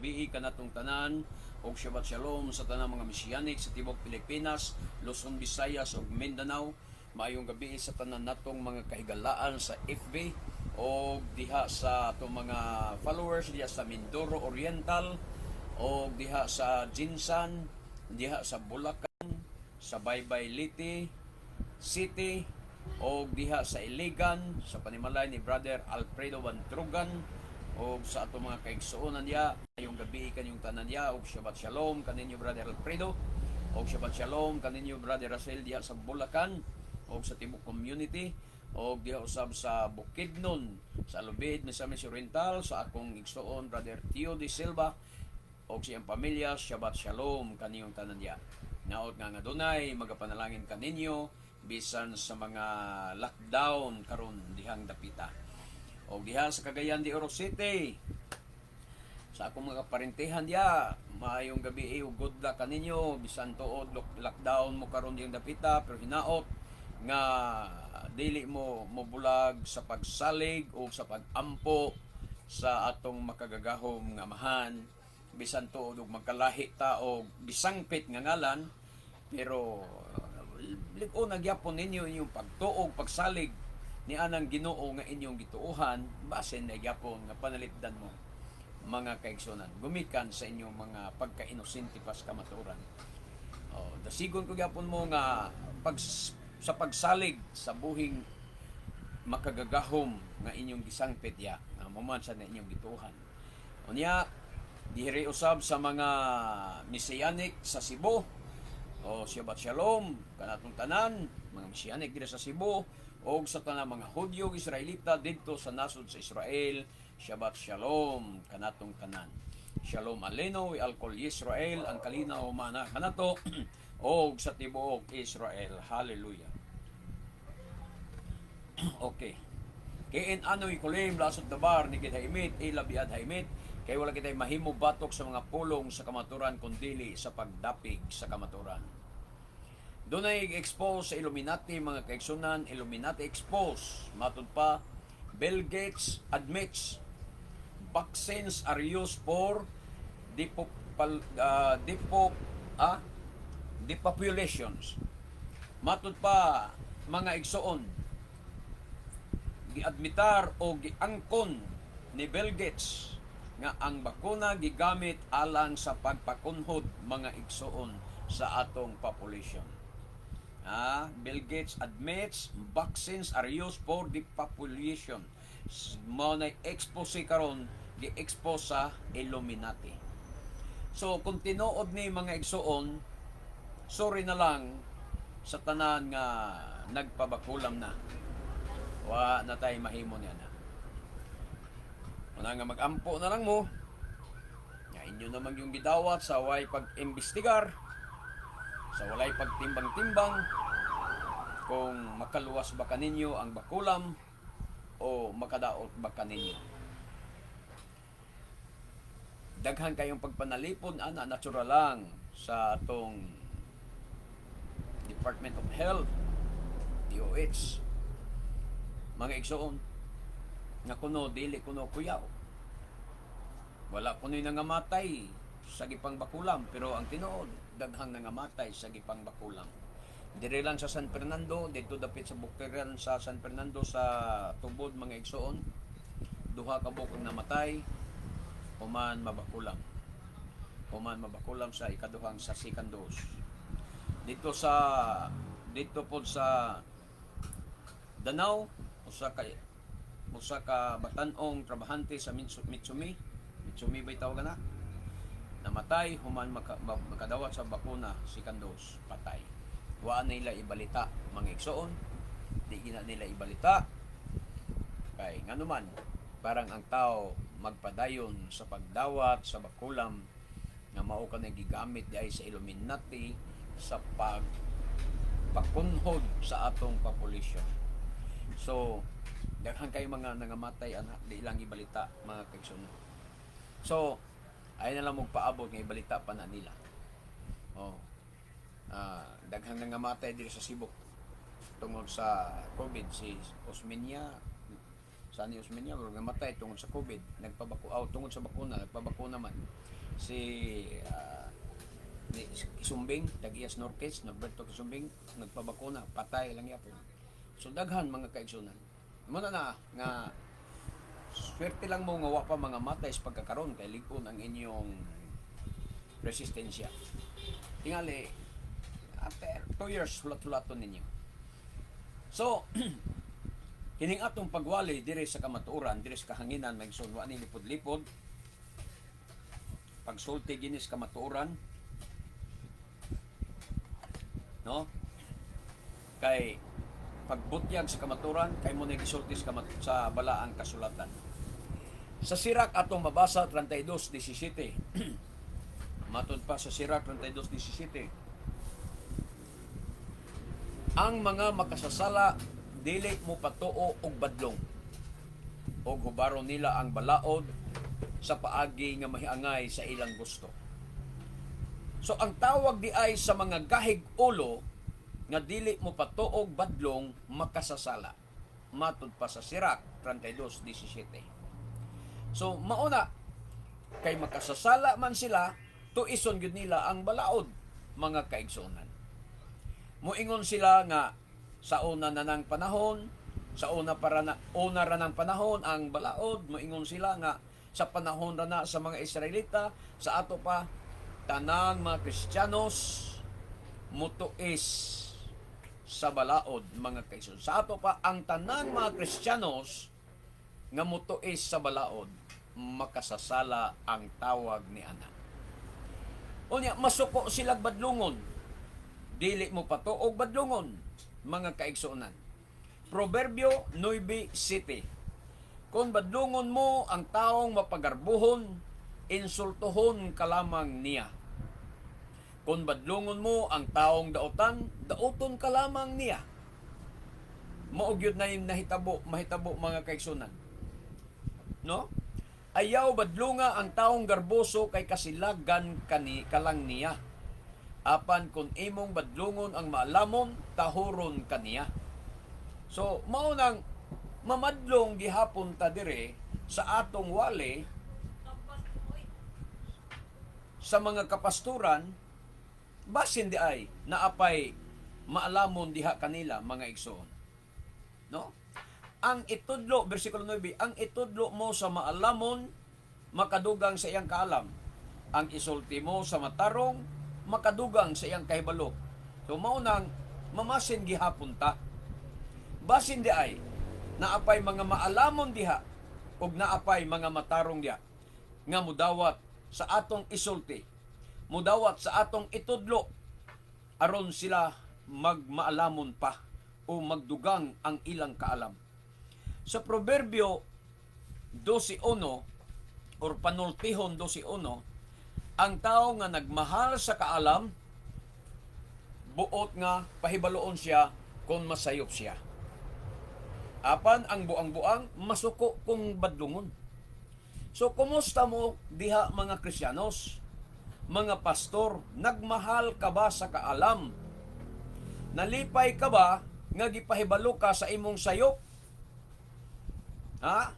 gabi kanatong tanan ug Shabbat Shalom sa tanang mga Messianic sa tibuok Pilipinas, Luzon, Visayas ug Mindanao. Maayong gabi sa tanan natong mga kahigalaan sa FB o diha sa atong mga followers diha sa Mindoro Oriental o diha sa GenSan, diha sa Bulacan, sa Baybay Leyte City o diha sa Iligan sa panimalay ni Brother Alfredo Bantrugan o sa atong mga kaigsuonan diha. Maayong gabi kaninyong tanan diha og Shabbat Shalom kaninyo, Brother Alfredo, og Shabbat Shalom kaninyo, Brother Russell, diha sa Bulacan og sa tibuok community og diha usab sa Bukidnon, sa Lubid, Misamis Oriental, sa akong igsuon Brother Tio de Silva og siyang pamilya. Shabbat Shalom kaniyong tanan diha. Naot nga nga dunay magapanalangin kaninyo bisan sa mga lockdown karon dihang dapita. Og diha sa Cagayan de Oro City, sa akong mga parentehan diha, maayong gabi ug good luck kaninyo bisan tuod lockdown mo karon dihang dapita, pero hinaot nga dili mo mobulag sa pagsalig o sa pagampo sa atong makagagahom nga Amahan bisan tuod og magkalahi ta og bisangpit nga ngalan, pero lig-on na gyapon ninyo inyong pagtuog, pagsalig ni anang Ginoo nga inyong gituohan. Basin na gyapon nga panalipdan mo, mga kaigsunan, gumikan sa inyong mga pagka-inosente pas kamaturan. Oh, dasigon ko gyapon mo nga pag sa pagsalig sa buhing makagagahom nga inyong gisangpit ya nga mo man sa na inyong gituohan. Unya diri usab sa mga Messianic sa Cebu, o Shabbat Shalom kanatong tanan mga Messianic diri sa Cebu og sa tanang mga Hudyo ug Israelita didto sa nasod sa Israel. Shabbat Shalom kanatong tanan. Shalom Aleinu al kol Israel. Ang kalinaw mana kanato og sa tibuok Israel. Hallelujah. Okay. Ki אין אנו יכולים לעשות דבר נגד האמת, אלא בעד האמת, kay wala kitay mahimo batok sa mga pulong sa kamaturan kundili sa pagdapig sa kamaturan. Dunay expose sa Illuminati, mga kaigsunan. Illuminati expose. Matud pa, Bill Gates admits vaccines are used for depopulations. Matud pa, mga igsuon, giadmitar o giangkon ni Bill Gates nga ang bakuna gigamit alang sa pagpakunhod, mga igsuon, sa atong population. Ah, Bill Gates admits vaccines are used for depopulation. Mao na expose karon, gi-expose sa Illuminati. So kung tinuod ni, mga igsuon, sorry na lang sa tanan nga nagpabakulam na. Wa na tayo mahimo niya na. Una nga magampo na lang mo. Nga inyo naman yung gidawat sa way pag-imbestigar, sa walay pagtimbang-timbang, kung makaluwas ba kaninyo ang bakulam o makadaot ba kaninyo. Daghan kayong pagpanalipon ana, natural lang sa atong Department of Health, DOH, mga igsoon, nga kuno dili kuno kuyaw. Wala kuno'y nangamatay sa gipang bakulam, pero ang tinuod daghang nangamatay sa gipang bakulam. Dire lang sa San Fernando, dito dapit sa bukiran sa San Fernando sa Tubod, mga igsoon, duha ka buok ang namatay human mabakulam. Human mabakulam sa ikaduhang, sa second dose. Dito pod sa Danao, usa ka batan-ong trabahante sa Mitsumi, Mitsumi ba'y tawag na? Namatay human makadawat sa bakuna, second dose, patay. Wa nila ibalita, mga igsoon. Di gina nila ibalita. Kay nganuman, parang ang tao magpadayon sa pagdawat sa bakulam nga mao ka gigamit di ay sa Illuminati sa pag pakunhod sa atong population. So, daghan kayo mga nangamatay ana, di lang ibalita, mga kaigsoon. So, ay na lang magpaabot nga ibalita pa na nila. Oh. Daghang nangamatay diri sa Cebu tungod sa COVID. Si Osmeña, sa ni Osmeña, pero namatay tungod sa COVID, nagpabako aw tungod sa bakuna, nagpabakuna man. Si ni Quisumbing, Tagias Norquist, Norberto Quisumbing, nagpabakuna, patay lang yapon. So daghan, mga kaigsunan. Muna na nga swerte lang mo nga wa pa mga matay sa pagkakaron kay lig-on ang inyong resistensya. Tingali after 2 years, hulat-hulaton ninyo. So kining atong pagwali dire sa kamatuoran, dire sa kahanginan, mga igsoon, wa ni lipod-lipod. Pagsulti ginis kamatuoran. No? Kay pagbutyag sa kamatuoran kay mo na gisulti sa balaang kasulatan. Sa Sirak atong mabasa 32:17. Matod pa sa Sirak 32:17. Ang mga makasasala dili mo patuo og badlong og hubaron nila ang balaod sa paagi nga mahiangay sa ilang gusto. So ang tawag di ay sa mga gahig ulo nga dili mo patuog badlong, makasasala. Matod pa sa Sirak 32:17. So mauna kay makasasala man sila, tuison gyud nila ang balaod, mga kaigsuonan. Moingon sila nga sa una na ng panahon, sa una para na una ra ng panahon ang balaod, moingon sila nga sa panahon ra na sa mga Israelita. Sa ato pa, tanang mga Kristiyanos mutuis sa balaod, mga kaigsoon. Sa ato pa, ang tanang mga Kristiyanos nga mutuis sa balaod, makasasala ang tawag ni ana. Unya masuko sila badlungon. Dili mo patuog badlungon, mga kaigsuonan. Proverbio 9:7. Kung badlungon mo ang taong mapagarbuhon, insultuhon ka lamang niya. Kung badlungon mo ang taong dautan, dauton ka lamang niya. Mao gyud na yung nahitabo, mahitabo, mga kaigsunan. No? Ayaw badlunga ang taong garboso kay kasilagan kani kalang niya. Apan kung imong badlungon ang maalamon, tahuron kaniya. So, mao nang mamadlong gihapon ta dire sa atong wali sa mga kapasturan, basin di ay naapay maalamon diha kanila, mga igsoon. No? Ang itudlo, versikulo 9, ang itudlo mo sa maalamon, makadugang sa iyang kaalam. Ang isulti mo sa matarong, makadugang sa iyang kahibalo. So mao nang mamasin gihapon ta. Basin di ay naapay mga maalamon diha ug naapay mga matarong diha nga mudawat sa atong isulti, mudawat sa atong itudlo aron sila magmaalamon pa o magdugang ang ilang kaalam. Sa Proverbio 12.1 or Panultihon 12.1, ang tao nga nagmahal sa kaalam, buot nga pahibaluon siya kung masayop siya. Apan ang buang-buang masuko kung badlungon. So kumusta mo diha, mga Kristiyanos? Mga pastor, nagmahal ka ba sa kaalam? Nalipay ka ba nga gipahibalo ka sa imong sayop? Ha?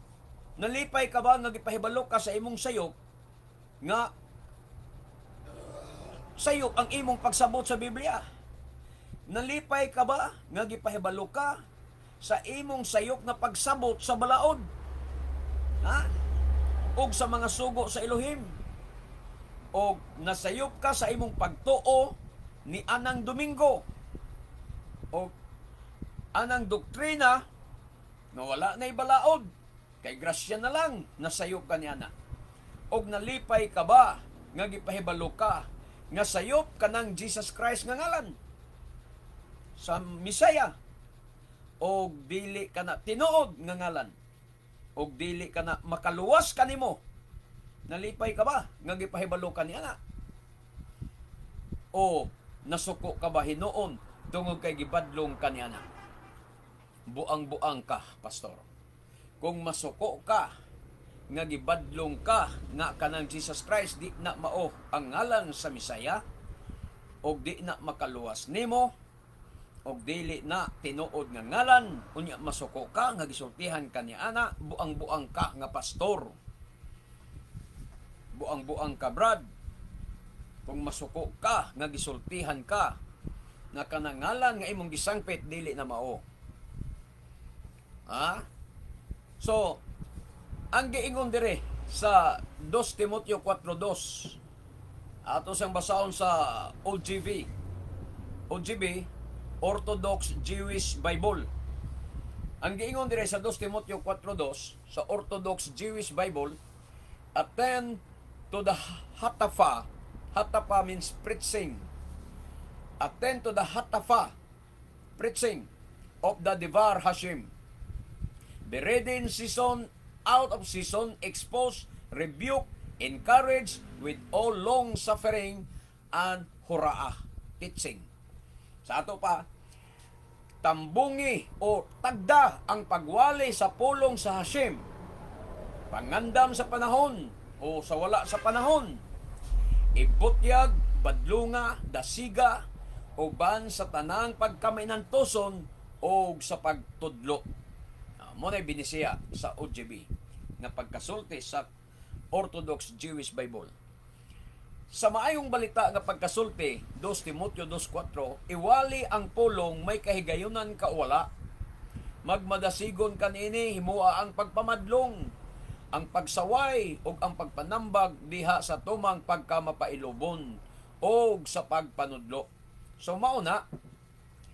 Nalipay ka ba nga gipahibalo ka sa imong sayop nga sayop ang imong pagsabot sa Biblia? Nalipay ka ba nga gipahibalo ka sa imong sayop nga pagsabot sa balaod? Ha? Og sa mga sugo sa Elohim? Og nasayop ka sa imong pagtuo ni anang Domingo? O anang doktrina nga wala na balaod kay grasya na lang, nasayop ka niana? Og nalipay ka ba nga gipahibalo ka nga sayop ka ng Jesus Christ nga ngalan sa Misaya og dili ka na tinuod nga ngalan og dili ka na makaluwas kanimo? Nalipay ka ba nga gipahibalo ka niana o nasuko ka ba hinuon tungod kay gibadlong ka niana? Buang-buang ka, pastor. Kung masuko ka nga gibadlong ka nga kanang Jesus Christ di na mao ang ngalan sa Misaya og di na makaluwas nimo og dili na tinuod nga ngalan, unya masuko ka nga gisultihan ka niya ana, buang-buang ka nga pastor. Buang-buang ka, brad. Kung masuko ka nga gisultihan ka nga kanangalan nga imong gisangpit dili na mao. Ha? So, ang giingon dire sa 2 Timoteo 4:2, ato siyang basahon sa OGV. OGV, Orthodox Jewish Bible. Ang giingon dire sa 2 Timoteo 4:2 sa Orthodox Jewish Bible, "Attend to the hatafa." Hatafa means preaching. "Attend to the hatafa, preaching of the Devar Hashem. Be ready in season, out of season, expose, rebuke, encourage with all long suffering and horaa," teaching. Sa ato pa, "Tambungi o tagda ang pagwali sa pulong sa Hashem. Pangandam sa panahon o sa wala sa panahon. Ibutyag, badlunga, dasiga, uban sa tanang pagkamainantuson o sa pagtudlo." Mao na binisiya sa OJB nga pagkasulti sa Orthodox Jewish Bible. Sa Maayong Balita nga pagkasulti, 2 Timoteo 2.4, "Iwali ang pulong may kahigayunan ka o wala. Magmadasigon kanini, himua ang pagpamadlong, ang pagsaway ug ang pagpanambag diha sa tumang pagkamapailubon og sa pagpanudlo." So mao na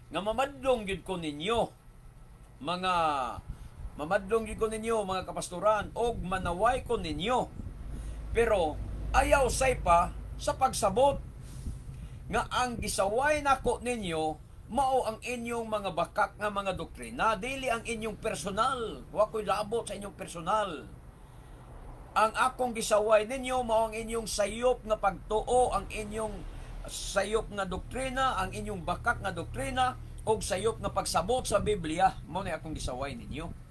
nga mamadlong gyud ko ninyo mga mamadlong gyud ko ninyo, mga kapastoran, og manaway ko ninyo. Pero ayaw say pa sa pagsabot nga ang gisaway nako ninyo mao ang inyong mga bakak nga mga doktrina, dili ang inyong personal. Wa ko'y labot sa inyong personal. Ang akong gisaway ninyo mao ang inyong sayop nga pagtuo, ang inyong sayop nga doktrina, ang inyong bakak nga doktrina ug sayop nga pagsabot sa Biblia. Mao na akong gisaway ninyo.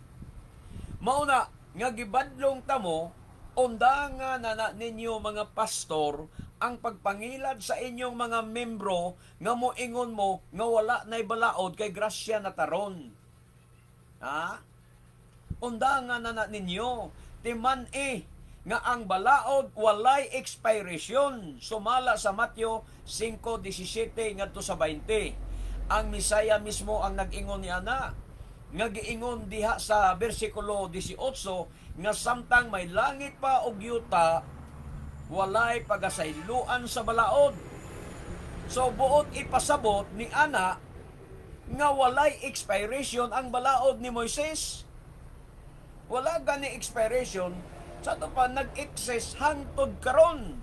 Mao na nga gibadlong tamo, undanga na ninyo, mga pastor, ang pagpangilad sa inyong mga membro nga moingon mo nga wala na'y balaod kay grasya na taron. Ha? Undanga na ninyo. Timan eh nga ang balaod walay expiration sumala sa Mateo 5:17 ngadto sa 20. Ang Misaya mismo ang nag-ingon ni ana nga giingon diha sa bersikulo 18 nga samtang may langit pa og yuta, walay pagasayloan sa balaod. So buot ipasabot ni ana nga walay expiration ang balaod ni Moises. Wala gani expiration. Sa ato pa, nag-exist hangtod karon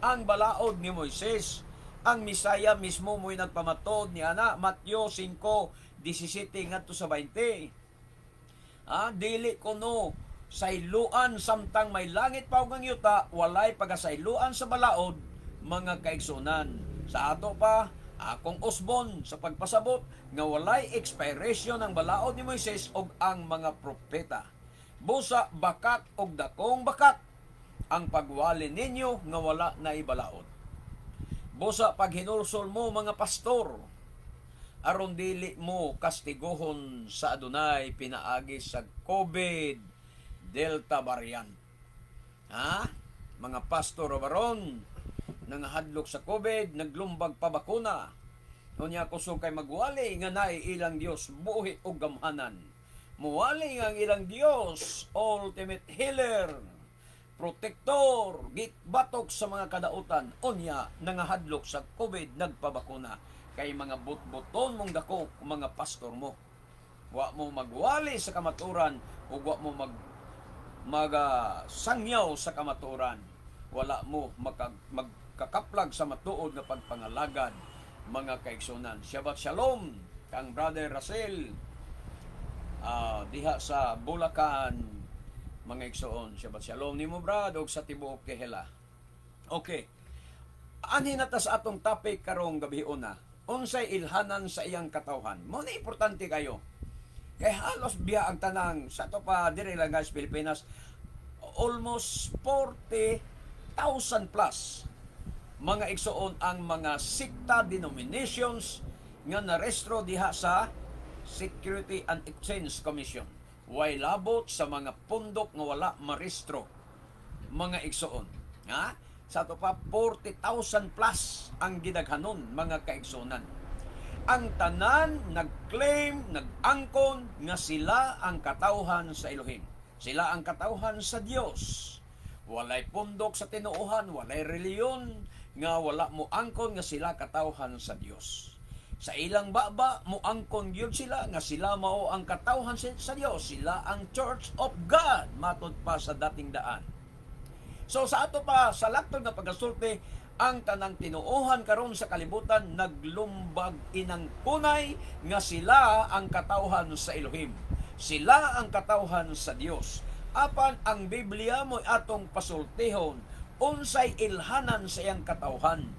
ang balaod ni Moises. Ang Misaya mismo mo'y nagpamatod ni ana, Mateo 5:17 ngadto sa 20. Ah, dili kuno sayluan. Samtang may langit pa ug ang yuta, walay pagasayloan sa balaod, mga kaigsunan. Sa ato pa, akong usbon sa pagpasabot nga walay expiration ang balaod ni Moises ug ang mga propeta. Busa bakak og dakong bakak ang pagwali ninyo nga wala na ibalaod. Busa paghinulsol mo, mga pastor, aron dili mo kastiguhon sa Adunay pinaagi sa COVID Delta variant. Ha? Mga pastor o baron, nangahadlok sa COVID, naglumbag pa bakuna. Unya kusog kay magwali nga naay ilang Dios buhi og gamhanan. Muwali nga ang ilang Dios, ultimate healer, protector, batok sa mga kadautan. Unya nangahadlok sa COVID, nagpabakuna. Kay mga butbuton mong dako, mga pastor mo. Wa mo magwali sa kamaturan ug wa mo mag maga sangyaw sa kamaturan. Wala mo magkakaplag sa matuod nga pagpangalagad, mga kaigsunan. Shabbat Shalom kang Brother Russell diha sa Bulacan, mga igsoon. Shabbat Shalom nimo, brad, ug sa tibuok Kehila. Okay. Anhi na ta sa atong topic karong gabi una. Unsay ilhanan sa iyang katawhan? Mao na importante kayo. Kay halos biya ang tanang sa to pa dire lang guys Pilipinas, almost 40,000 plus, mga igsoon, ang mga sikta denominations nga narestro diha sa Security and Exchange Commission. Way labot sa mga pundok nga wala marestro, mga igsoon. Ha? Sa ato pa, 40,000 plus ang gidaghanon, mga kaigsunan. Ang tanan nag-claim, nag-angkon nga sila ang katawhan sa Elohim. Sila ang katawhan sa Dios. Walay pundok sa tinuohan, walay reliyon nga wala mo angkon nga sila katawhan sa Dios. Sa ilang baba, mo angkon gyud sila nga sila mao ang katawhan sa Dios, sila ang Church of God matud pa sa Dating Daan. So sa ato pa, sa laktod nga pagkasulti, ang tanang tinuohan karon sa kalibutan naglumbag inang kunay nga sila ang katawhan sa Elohim. Sila ang katawhan sa Dios. Apan ang Biblia mo atong pasultihon unsay ilhanan sa iyang katawhan.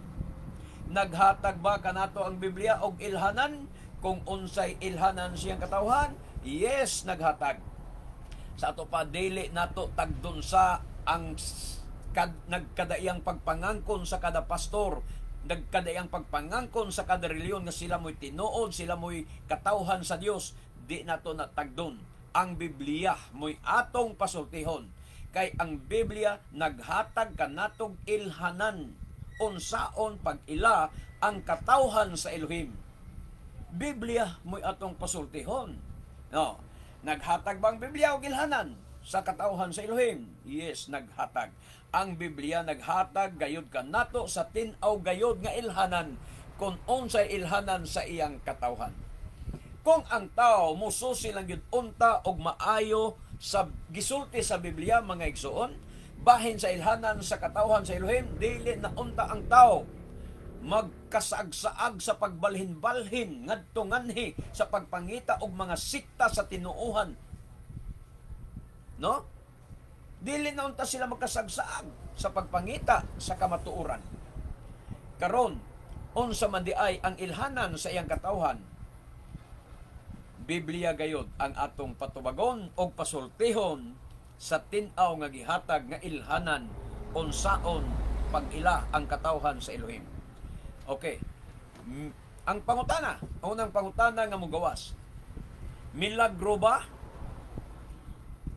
Naghatag ba kanato ang Biblia og ilhanan kung unsay ilhanan siyang katawhan? Yes, naghatag. Sa ato pa, dili nato tagdon sa ang nagkadaiyang pagpangangkon sa kada pastor, nagkadaiyang pagpangangkon sa kada reliyon nga sila mo'y tinuod, sila mo'y katawhan sa Dios. Di nato natagdon. Ang Biblia mo'y atong pasultihon kay ang Biblia naghatag kanatog ilhanan unsaon pag-ila ang katawhan sa Elohim. Biblia mo'y atong pasultihon. No. Naghatag bang Biblia og ilhanan sa katawhan sa Elohim? Yes, naghatag. Ang Biblia naghatag gayud kanato sa tin-aw gayud nga ilhanan kung unsay ilhanan sa iyang katawhan. Kung ang tao mususi lang gyud unta og maayo sa gisulti sa Biblia, mga igsoon, bahin sa ilhanan sa katawhan sa Elohim, dili na unta ang tao magkasaag-saag sa pagbalhin-balhin ngadto nganhi sa pagpangita og mga sikta sa tinuohan. No? Dili na unta sila magkasagsaag sa pagpangita sa kamatuoran. Karon, unsa man di ay ang ilhanan sa iyang katawhan? Biblia gayod ang atong patubagon og pasultihon sa tin-aw nga gihatag nga ilhanan unsaon pag-ila ang katawhan sa Elohim. Okay. Ang pangutana, unang pangutana nga mugawas. Milagro ba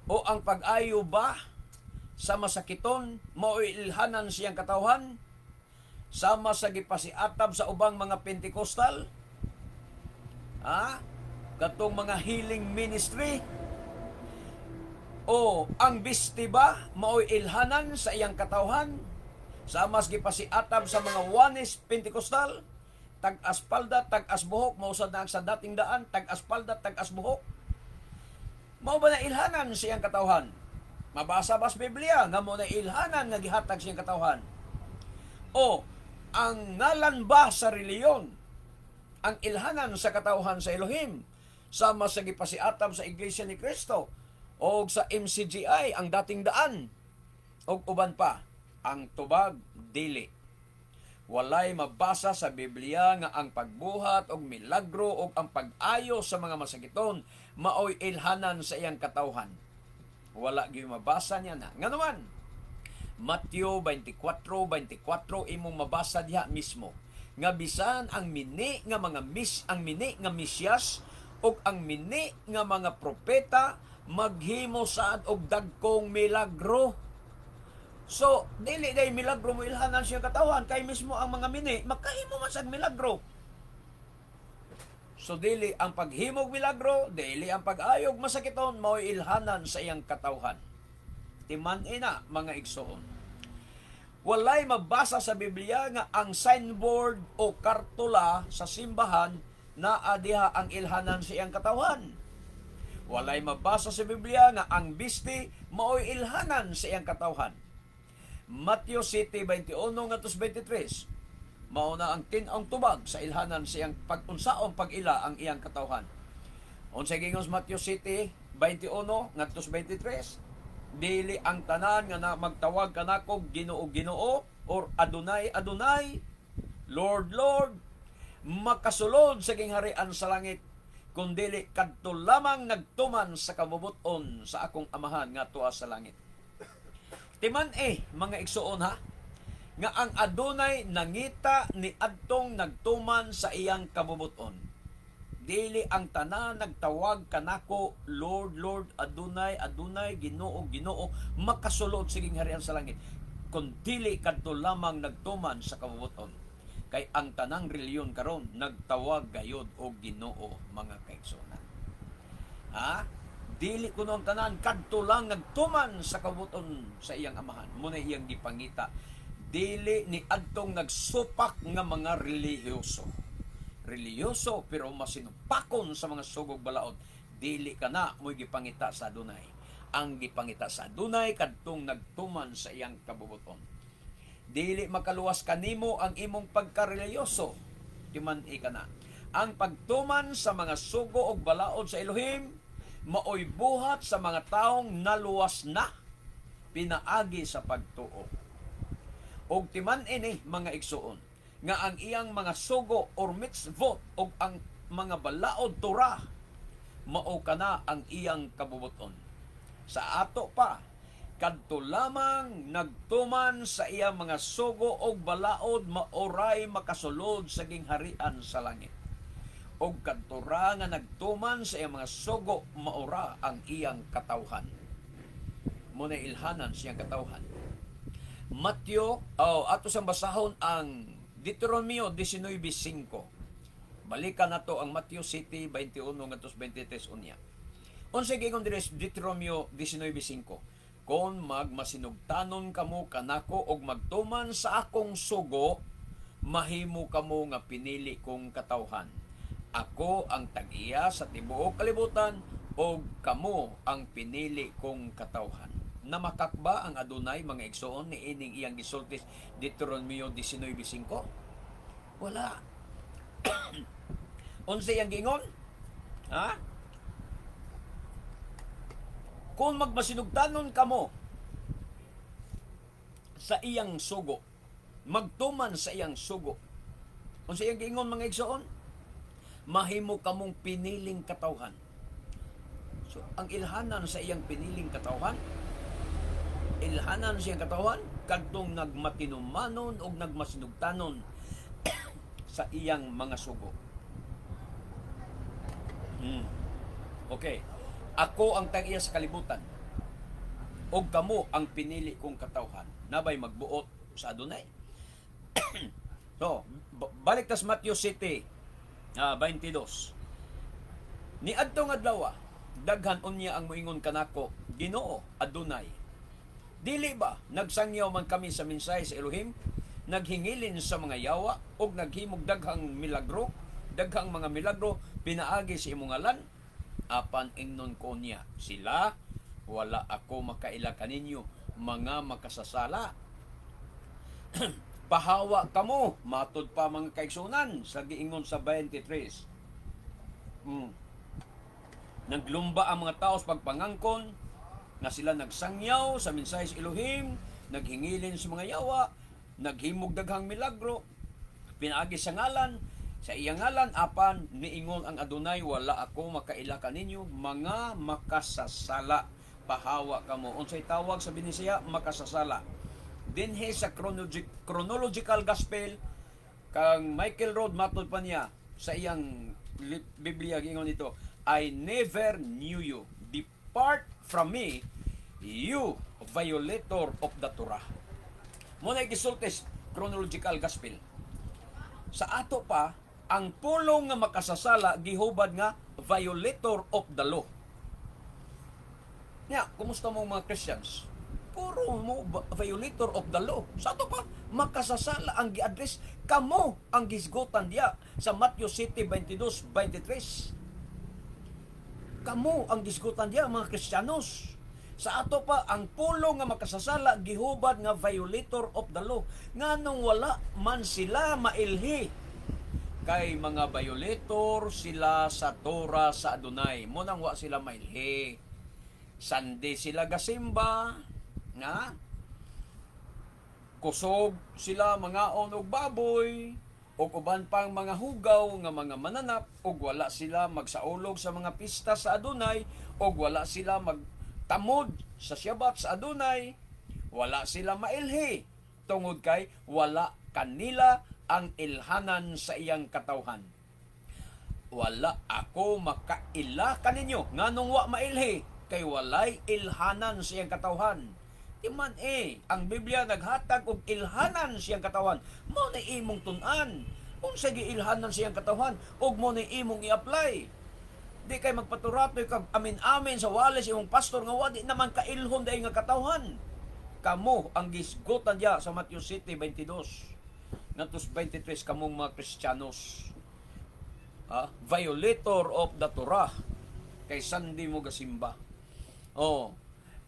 o ang pag-ayo ba sa masakiton mao'y ilhanan siyang katawhan sama sa gipasiatab sa ubang mga Pentecostal? Ha? Katong mga healing ministry? O ang bisti ba mao'y ilhanan sa iyang katawhan sama sa gipasiatab sa mga Oneness Pentecostal? Tag-as palda, tag-as buhok, mao sad na sa Dating Daan, tag-as palda, tag-as buhok. Mao ba na ilhanan sa iyang katawhan? Mabasa ba sa Biblia nga mo na ilhanan nga gihatag sa iyang katawhan? O ang ngalan ba sa reliyon ang ilhanan sa katawhan sa Elohim sama sa gipasiatab sa Iglesia ni Cristo o sa MCGI, ang Dating Daan, og uban pa? Ang tubag, dili. Walay mabasa sa Biblia nga ang pagbuhat og milagro og ang pag-ayo sa mga masakiton maoy ilhanan sa iyang katawhan. Wala gyud mabasa niya na. Nga naman, Matthew 24:24, imong mabasa diha mismo nga bisan ang mini nga Mesiyas ug ang mini nga mga propeta maghimo saad og dagkong milagro. So, dili day milagro mo ilhanan siyang katawan kay mismo ang mga mini makahimo man sag milagro. So dili ang paghimog milagro, dili ang pag-ayog masakiton mao'y ilhanan sa iyang katawhan. Timan ina, mga igsoon. Walay mabasa sa Biblia nga ang signboard o kartula sa simbahan naa diha ang ilhanan sa iyang katawhan. Walay mabasa sa Biblia nga ang bisti mao'y ilhanan sa iyang katawhan. Matthew 7:21 ngadto 23. Mao na ang tin-ong tubag sa ilhanan sa iyang pag-unsaon pag-ila ang iyang katawhan. Unsay gingon sa Matthew 7:21 ngadto 23? Dili ang tanan nga na magtawag kanako "Ginoo, Ginoo" or "Adonai, Adonai, Lord, Lord" makasulod sa gingharian sa langit, kundili kadto lamang nagtuman sa kabubut-on sa akong Amahan nga tuwa sa langit. Timan eh, mga igsuon ha, nga ang Adonai nangita ni adtong nagtuman sa iyang kabubuton. Dili ang tanan nagtawag kanako "Lord, Lord, Adonai, Adonai, Ginoo, Ginoo" makasulod sa gingharian sa langit. Kung dili kadto lamang nagtuman sa kabubuton, kay ang tanang reliyon karon nagtawag gayod og Ginoo, mga kaigsuonan. Ha, dili kuno ang tanan, kadto lang nagtuman sa kabubuton sa iyang Amahan. Mao na iyang gipangita, dili ni adtong nagsupak nga mga relihiyoso. Relihiyoso pero masinupakon sa mga sugog balaod, dili kana mo'y gipangita sa Adunay. Ang gipangita sa Adunay, kadtong nagtuman sa iyang kabubuton. Dili makaluwas kanimo ang imong pagkareliyoso. Timan-i kana. Ang pagtuman sa mga sugo og balaod sa Elohim maoy buhat sa mga taong naluwas na pinaagi sa pagtuo. Og timan-i ni, mga igsuon, nga ang iyang mga sugo or mitzvot og ang mga balaod, Torah, mao kana ang iyang kabubuton. Sa ato pa, kadto lamang nagtuman sa iyang mga sugo og balaod maoray makasulod sa gingharian sa langit. Og kadto ra nga nagtuman sa iyang mga sugo, maora ang iyang katawhan. Mao na ilhanan siyang katawhan. Matthew, oh, ato sang basahon ang Deuteronomio 19:5. Balikan nato ang Matthew 7:21 ngadto 23 unya. Unsay giingon diri sa Deuteronomio 19:5? "Kon magmasinugtanon kamo kanako og magtuman sa akong sugo, mahimo kamo nga pinili kong katawhan. Ako ang tag-iya sa tibuok kalibutan og kamo ang pinili kong katawhan." Namakak ba ang Adunay, mga igsoon, ni ining iyang gisulti Deuteronomio 19:5? Wala. Unsay iyang giingon? Ha? Kung magmasinugtanon kamo sa iyang sugo, magtuman sa iyang sugo. Unsa iyang giingon, mga igsoon? Mahimo kamong piniling katawhan. So, ang ilhanan sa iyang piniling katawhan, ilhanan sa iyang katawhan, kadtong nagmatinumanon og nagmasinugtanon sa iyang mga sugo. Okay. "Ako ang tag-iya sa kalibutan ug kamo ang pinili kong katawhan." Naa bay magbuot sa Adunay? So, balik tas Matthew 7, 22. "Ni adtong adlaw, daghan unya ang moingon kanako, 'Ginoo, Adunay. Dili ba nagsangyaw man kami sa mensahe sa Elohim, naghingilin sa mga yawa ug naghimog daghang milagro, daghang mga milagro pinaagi sa imong ngalan?' Apan ingnon ko niya sila, 'Wala ako makaila kaninyo, mga makasasala. Pahawa kamo.'" Matud pa, mga kaigsunan, sa giingon sa 23. Naglumba ang mga tao sa pagpangangkon nga sila nagsangyaw sa mensahe sa Elohim, naghingilin sa mga yawa, naghimog daghang milagro, pinaagi sa ngalan, sa iyang ngalan, apan niingon ang Adunay, "Wala ako makaila kaninyo, mga makasasala. Pahawa kamo." Unsay tawag sa Binisaya? Makasasala. Dinhi sa chronological gospel kang Michael Rood, matod pa niya sa iyang Biblia, giingon nito, "I never knew you. Depart from me, you violator of the Torah." Mao na gisulti sa chronological gospel. Sa ato pa, ang pulong nga makasasala gihubad nga violator of the law. Nya, kumusta mo mga Christians? Puro mo violator of the law. Sa ato pa, makasasala ang gi-address. Kamo ang gisgutan diya sa Matthew 7, 22, 23. Kamo ang gisgutan diya, mga Kristiyanos. Sa ato pa, ang pulong nga makasasala gihubad nga violator of the law. Nganong wala man sila mailhi? Kay mga violator sila sa Torah sa Adunay. Mao nang wa sila mailhi. Sunday sila gasimba, nga kusog sila mangaon og baboy ug uban pang mga hugaw nga mga mananap, ug wala sila magsaulog sa mga pista sa Adunay, ug wala sila magtamod sa Shabbat sa Adunay. Wala sila mailhi tungod kay wala kanila ang ilhanan sa iyang katawhan. "Wala ako makaila kaninyo." Nganong wa mailhi? Kay walay ilhanan sa iyang katawhan. Di man eh. Ang Biblia naghatag og ilhanan siyang katawhan. Mao na imong tun-an. Unsa giilhanan siyang katawhan ug mao na imong i-apply. Di kay magpaturatoy kag amin-amin sa wali sa imong pastor nga wadi naman kailhon dai nga katawhan. Kamo ang gisgutan diya sa Matthew 7:22 ngadto 23, kamong mga Kristiyanos. Ha? Violator of the Torah. Kay Sunday mo gasimba. Oh.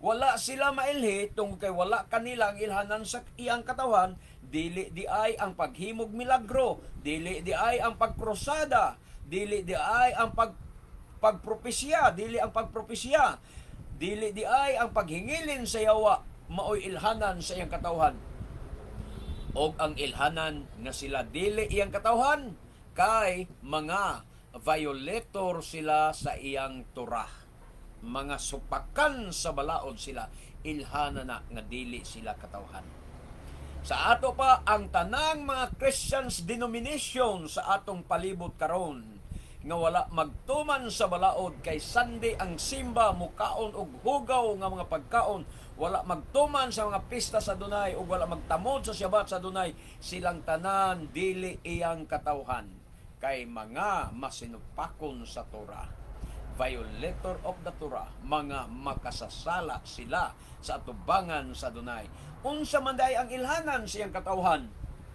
Wala sila mailhi tungod kay wala kanila ang ilhanan sa iyang katawan, dili di ay ang paghimog milagro, dili di ay ang pagkrusada, dili di ay ang pagpropesya, dili ang pagpropesya, dili di ay ang paghingilin sa yawa maoy ilhanan sa iyang katawhan. Og ang ilhanan nga sila dili iyang katawhan kay mga violator sila sa iyang Torah. Mga supakan sa balaod sila, ilhanan na nga dili sila katawhan. Sa ato pa, ang tanang mga Christians denomination sa atong palibot karon nga wala magtuman sa balaod kay Sunday ang simba, mukaon og hugaw nga mga pagkaon, wala magtuman sa mga pista sa Adunay ug wala magtamod sa Syabat sa Adunay, silang tanan dili iyang katawhan kay mga masinupakon sa Torah, violator of the Torah, mga makasasala sila sa atubangan sa Adunay. Unsa man diay ang ilhanan siyang katawhan?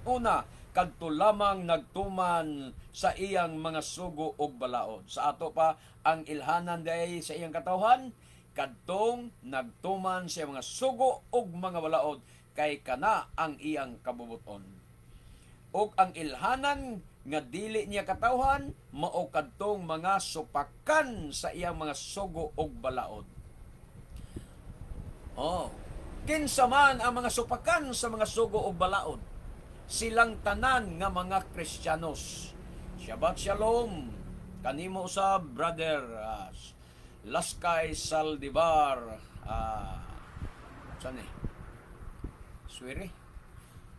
Una, kadto lamang nagtuman sa iyang mga sugo ug balaod. Sa ato pa, ang ilhanan diay sa iyang katawhan, kadtong nagtuman sa iyang mga sugo ug mga balaod kay kana ang iyang kabubuton. Ug ang ilhanan nga dili niya katawhan mao kadtong mga supakan sa iyang mga sugo ug balaod. Oh, kinsa man ang mga supakan sa mga sugo ug balaod? Silang tanan nga mga Kristiyanos. Shabbat shalom kanimo usab, brother Laskay Saldivar, saan eh? Suwiri.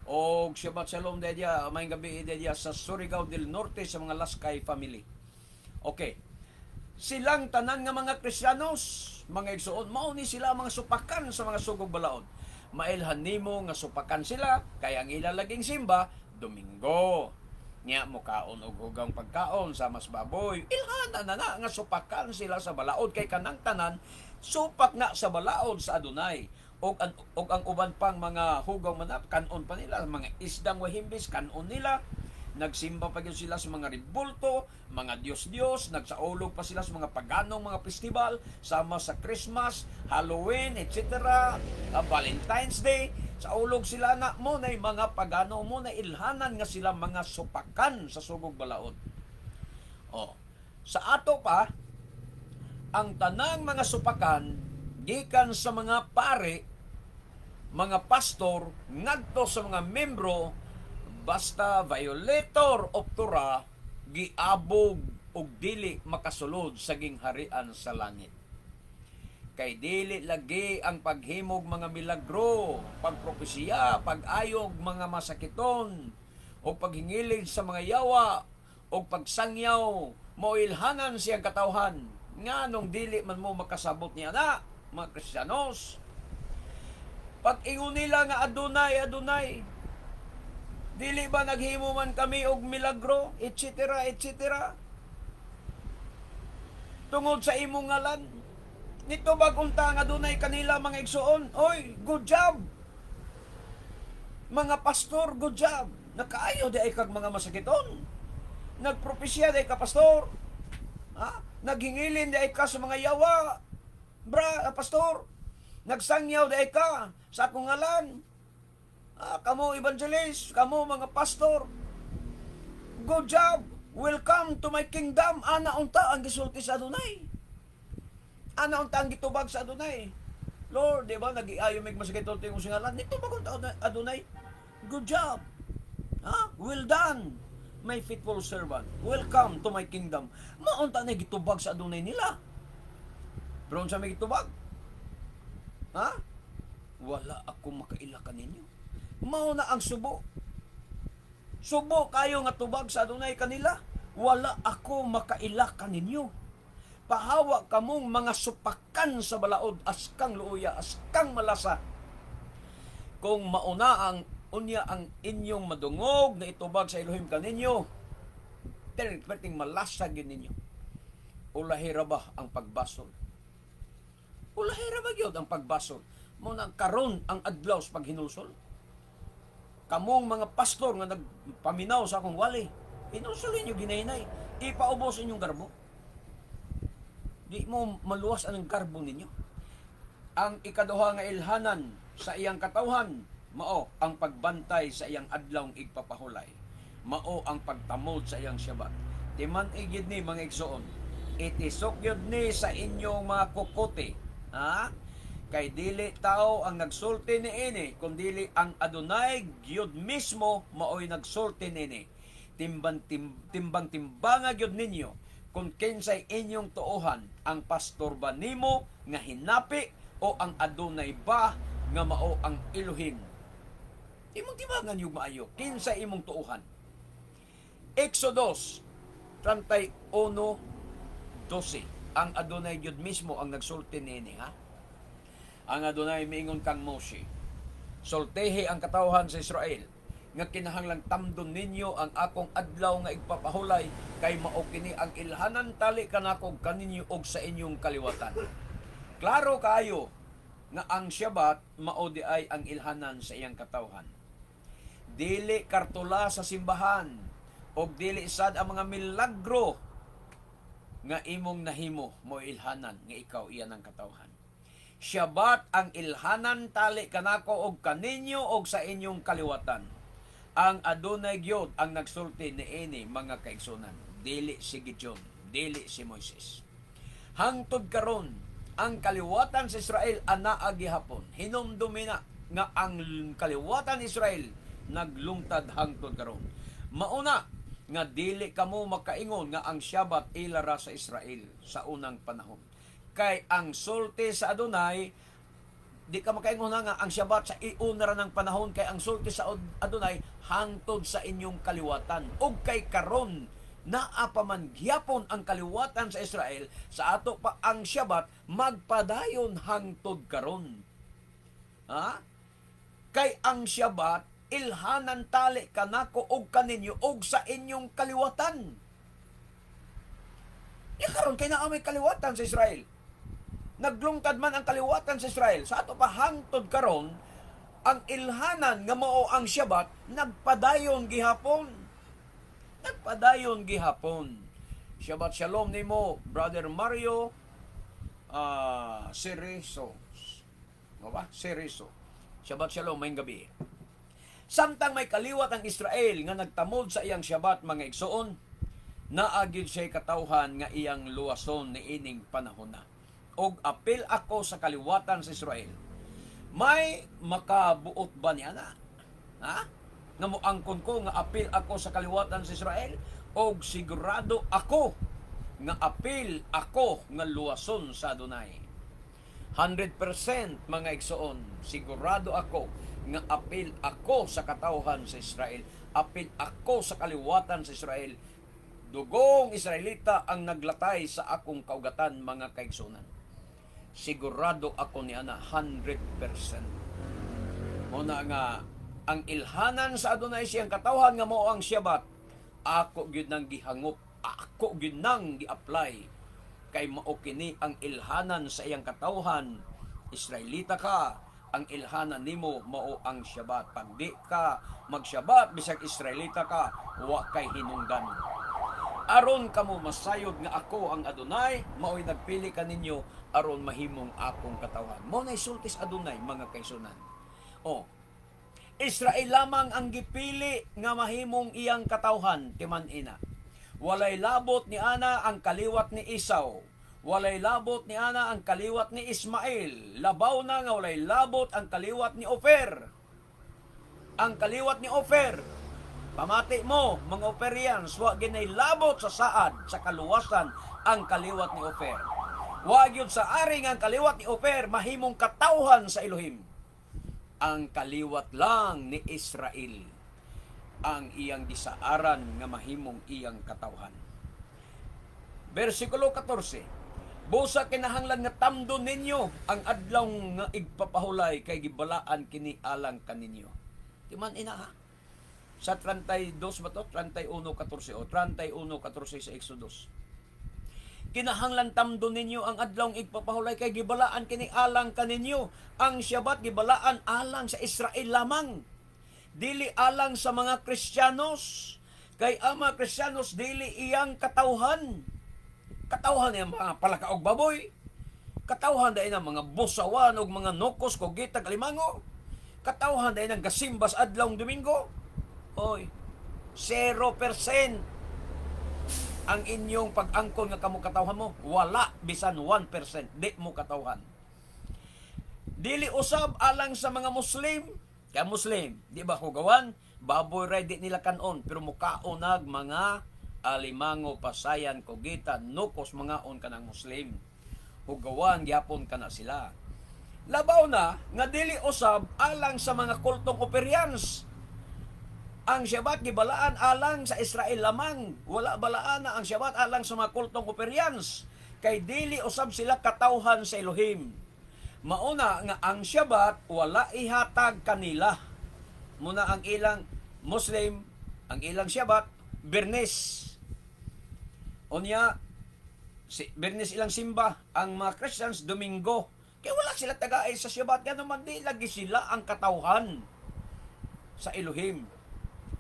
Og Shabbat shalom dedya, maayong gabi dedya sa Surigao del Norte sa mga Laskay family. Okay. Silang tanan nga mga Kristiyanos, mga igsuon, mao ni sila ang mga supakan sa mga sugog balaod. Mailhan nimo nga supakan sila kay ang ila laging simba Domingo. Nya mukaon og hugang pagkaon sa mas baboy. Ilhanan na na nga supakan sila sa balaod kay kanang tanan supak na sa balaod sa Adunay. Og ang uban pang mga hugaw manap kanon pa nila, mga isdang wahimbis kanon nila. Nagsimba pa gyud sila sa mga rebulto, mga Diyos-Diyos, nagsaulog pa sila sa mga paganong mga festival, sama sa Christmas, Halloween, etc., Valentine's Day. Saulog sila na mao na mga pagano, mao na ilhanan nga sila mga supakan sa sugog balaod. Oh. Sa ato pa, ang tanang mga supakan gikan sa mga pare, mga pastor, ngadto sa mga membro, basta violator of Torah, giabog og dili makasulod sa gingharian sa langit. Kay dili lagi ang paghimog mga milagro, pagpropesiya, pag-ayog mga masakiton, o paghingilid sa mga yawa, o pagsangyaw, moilhanan siyang katawhan. Nganong dili man mo makasabot niya na, mga Kristiyanos? Pag-ingon nila nga "Adunay, Adunay, dili ba naghimo man kami og milagro, etc., etc., tungod sa imong ngalan?" Nitubag unta nga adunay kanila, mga igsuon, "Oy, good job. Mga pastor, good job. Nakaayo di ay kag mga masakiton. Nagpropesya di ay ka, pastor. Ha? Naghingilin di ay ka sa mga yawa. Bra, pastor. Nagsangyaw di ay ka sa akong ngalan. Ah, kamo evangelist, kamo mga pastor. Good job. Welcome to my kingdom." Ana unta ang gisulti sa Adunay. Ana unta ang gitubag sa Adunay. "Lord, di ba nagiayo mig masakit tingong singalan?" Nitubag unta Adunay, "Good job. Ha? Well done, my faithful servant. Welcome to my kingdom." Maunta na gitubag sa Adunay nila. Pero unsa may gitubag? Ha? "Wala ako makaila kaninyo." Mao na ang subo. Subo kayo nga tubag sa Adunay kanila. "Wala ako makaila kaninyo. Pahawa kamong mga supakan sa balaod, askang luoya, askang malasa." Kung mauna ang unya ang inyong madungog na itubag sa Elohim kaninyo, perting malasag yun ninyo. Ulahi ra ba ang pagbasol? Ulahi ra ba gyud ang pagbasol? Mao na karon ang adlaw sa paghinulsol. Kamong mga pastor nga nagpaminaw sa akong wali, hinulsol ninyo ginahinay. Ipaubos inyong garbo. Di mo maluwas ang garbo ninyo. Ang ikaduha nga ilhanan sa iyang katawhan, mao ang pagbantay sa iyang adlawng igpapahulay. Mao ang pagtamod sa iyang Syabat. Timan igid ni, mga igsoon. Itisok yun ni sa inyong mga kukote. Ha? Kay dili tao ang nagsulti niini, kundili ang Adonai gyud mismo maoy nagsulti niini. Timbang timbang timbanga gyud ninyo kung kinsay inyong tuohan, ang pastor ba nimo nga hinapi o ang Adonai ba nga mao ang Elohim. Imong timbangan yung maayo, kinsay imong tuohan. Exodus 31:12. Ang Adonai gyud mismo ang nagsulti niini, ha. Ang Adonai miingon kang Moshe, "Sultihi ang katawhan sa Israel nga kinahanglang tamdon ninyo ang akong adlaw nga igpapahulay, kay mao kini ang ilhanan tali kanako, kaninyo og sa inyong kaliwatan." Klaro kaayo nga ang Syabat mao di ay ang ilhanan sa iyang katawhan. Dili kartula sa simbahan og dili sad ang mga milagro nga imong nahimo mo ilhanan nga ikaw iyan ang katawhan. Syabat ang ilhanan tali kanako og kaninyo og sa inyong kaliwatan. Ang Adonai gyud ang nagsulti niini, mga kaigsunan. Dili si Gideon, dili si Moises. Hangtod karon ang kaliwatan sa Israel anaa gihapon. Hinumdumi na nga ang kaliwatan ni Israel naglungtad hangtod karon. Mauna nga dili kamo makaingon nga ang Syabat ila ra sa Israel sa unang panahon. Kay ang sulti sa Adonai, di ka makaingon na nga ang Syabat sa iuna ra ng panahon, kay ang sulti sa Adonai hangtod sa inyong kaliwatan. Ug kay karon naa pa man gihapon ang kaliwatan sa Israel, sa ato pa ang Syabat magpadayon hangtod karon. Ha? Kay ang Syabat ilhanan tali kanako og kaninyo og sa inyong kaliwatan. Ya karon kay naa may kaliwatan sa Israel. Naglungtad man ang kaliwatan sa Israel. Sa ato pa hangtod karon ang ilhanan nga mao ang Syabat nagpadayon gihapon. Nagpadayon gihapon. Shabbat shalom nimo, Brother Mario Cerezo. Mo ba? Cerezo. Shabbat shalom, maayong gabi. Samtang may kaliwat ang Israel nga nagtamod sa iyang Shabbat, mga igsoon, naa gyud siya'y katawhan nga iyang luwason niining panahon na. Og apil ako sa kaliwatan sa Israel. May makabuot ba niya na? Ha? Nga moangkon ko nga apil ako sa kaliwatan sa Israel og sigurado ako nga apil ako nga luwason sa Adonai. 100%, mga igsoon, sigurado ako nga apil ako sa katawhan sa Israel. Apil ako sa kaliwatan sa Israel. Dugong Israelita ang naglatay sa akong kaugatan, mga kaigsunan. Sigurado ako ni ana 100%. Muna nga ang ilhanan sa Adonai siyang katawhan nga mao ang Syabat, ako gyud nang gihangop, ako gyud nang gi-apply kay mao kini ang ilhanan sa iyang katawhan. Israelita ka, ang ilhanan nimo mao ang Syabat. Pag di ka magsyabat bisag Israelita ka, wa kay hinungdan. Aron kamo masayod nga ako ang Adonai, mao'y nagpili kaninyo aron mahimong akong katawhan. Mao nay sulti sa Adonai, mga kaigsunan. Oh, Israel lamang ang gipili nga mahimong iyang katawhan, timan ina. Walay labot ni ana ang kaliwat ni Esau. Walay labot ni ana ang kaliwat ni Ismael. Labaw na nga walay labot ang kaliwat ni Ofer. Ang kaliwat ni Ofer. Pamati mo, mga Oferians, wa ginay labot sa saad, sa kaluwasan, ang kaliwat ni Ofer. Wa gyud sa aring ang kaliwat ni Ofer mahimong katawhan sa Elohim. Ang kaliwat lang ni Israel ang iyang gisaaran nga mahimong iyang katawhan. Versikulo 14. Busa kinahanglan nga tamdon ninyo ang adlaw nga igpapahulay kay gibalaan kini alang kaninyo. Di man ina ha? Sa 32 ba to? 31:14 o 31:14 sa Exodus. Kinahanglan tamdon ninyo ang adlawng igpapahulay kay gibalaan kini alang kaninyo. Ang Syabat gibalaan alang sa Israel lamang. Dili alang sa mga Kristiyanos. Kay ang mga Kristiyanos dili iyang katawhan. Katawhan niya mga palakaog baboy. Katawhan dahil ng mga busawan og mga nokos, kugitag, alimango. Katawhan dahil ng gasimbas adlawng Domingo. Hoy, 0% ang inyong pag-angkon nga kamo katawhan mo. Wala bisan 1%. Di mo katawhan. Dili usab alang sa mga Muslim. Kaya Muslim, di ba hugawan? Baboy ray di nila kanon, pero mukaon nag mga alimango, pasayan, kugita, nukos, mangaon ka ng Muslim. Hugawan gyapon ka na sila. Labaw na nga dili usab alang sa mga kultong Operians. Ang Syabat gibalaan alang sa Israel lamang. Wala balaan na ang Syabat alang sa mga kultong Operians. Kay dili usab sila katawhan sa Elohim. Mauna nga ang Syabat wala ihatag kanila. Muna ang ilang Muslim, ang ilang Syabat, Bernes. Unya, si Bernes ilang simba, ang mga Christians, Domingo. Kaya wala sila tagaay sa Syabat, kaya naman di lagi sila ang katawhan sa Elohim.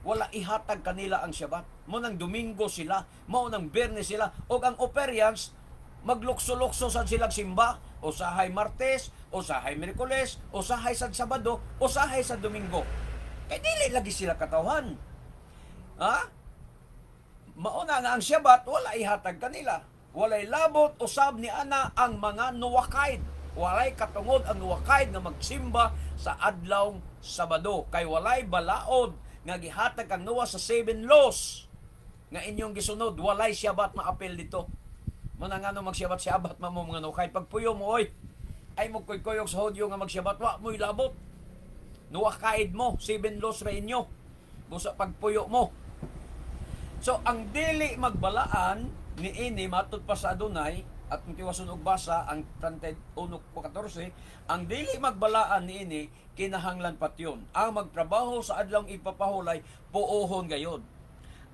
Wala ihatag kanila ang Syabat. Mo nang Domingo sila, mao nang Bernes sila, og ang Operians maglukso-lukso sa silang simba, usahay Martes, usahay Miyerkules, usahay sa Sabado, usahay sa Domingo. Kay dili lagi sila katawhan. Ha? Mauna nga ang Syabat, wala ihatag kanila. Walay labot usab ni ana ang mga Noakide. Walay katungod ang Noakide nga magsimba sa adlaw Sabado. Kay walay balaod nga gihatag kang Noah sa seven laws nga inyong gisunod. Walay Syabat maapil dito. Muna nga no magsyabat-syabat man mo mga Noakide. Pagpuyo mo, oy, ay mo kuy-kuyog sa Hudyo nga magsyabat, wa mo'y labot. Noakide mo, seven laws ra inyo. Busa pagpuyo mo. So ang dili magbalaan ni ini matud pa sa Adunay at kung tiwason og basa ang 31:14, ang dili magbalaan ni ini kinahanglan patyon. Ang magtrabaho sa adlawng ipapahulay, puohon gayod.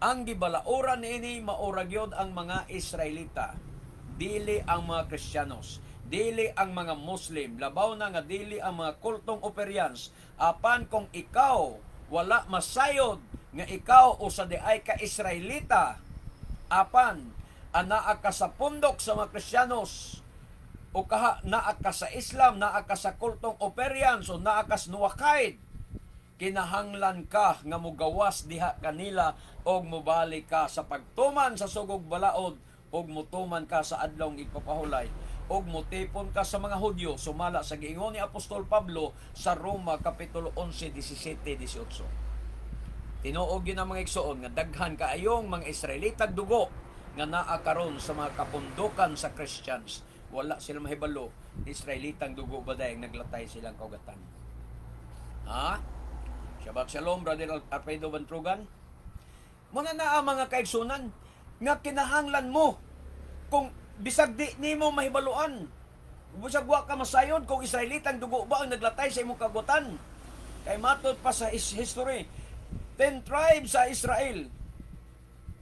Ang gibalaoran ni ini maura gyud ang mga Israelita, dili ang mga Kristiyanos, dili ang mga Muslim, labaw na nga dili ang mga kultong Operians. Apan kung ikaw wala masayod nga ikaw usa di ay ka Israelita, apan anaa ka sa pundok sa mga Kristiyanos o kaha naa ka sa Islam, naa ka sa kultong Operians o naa ka sa Noakide, kinahanglan ka nga mugawas diha kanila og mobalik ka sa pagtuman sa sugog balaod og mutuman ka sa adlawng igpapahulay og mutipon ka sa mga Hudyo sumala sa giingon ni Apostol Pablo sa Roma kapitulo 11, 17, 18. Tinuog yun ang mga igsoon nga daghan kaayong mga Israelitag dugo nga naa karon sa mga kapundukan sa Christians. Wala sila mahibalo, Israelitang dugo ba dayang naglatay silang kaugatan. Ha? Shabbat shalom, Brother Alfredo Bantrugan. Muna na ang mga kaigsunan nga kinahanglan mo kung bisag di nimo mahibaluan. Bisag wa ka masayod kung Israelitang dugo ba ang naglatay sa imong kagutan. Kay matod pa sa history, 10 tribes sa Israel,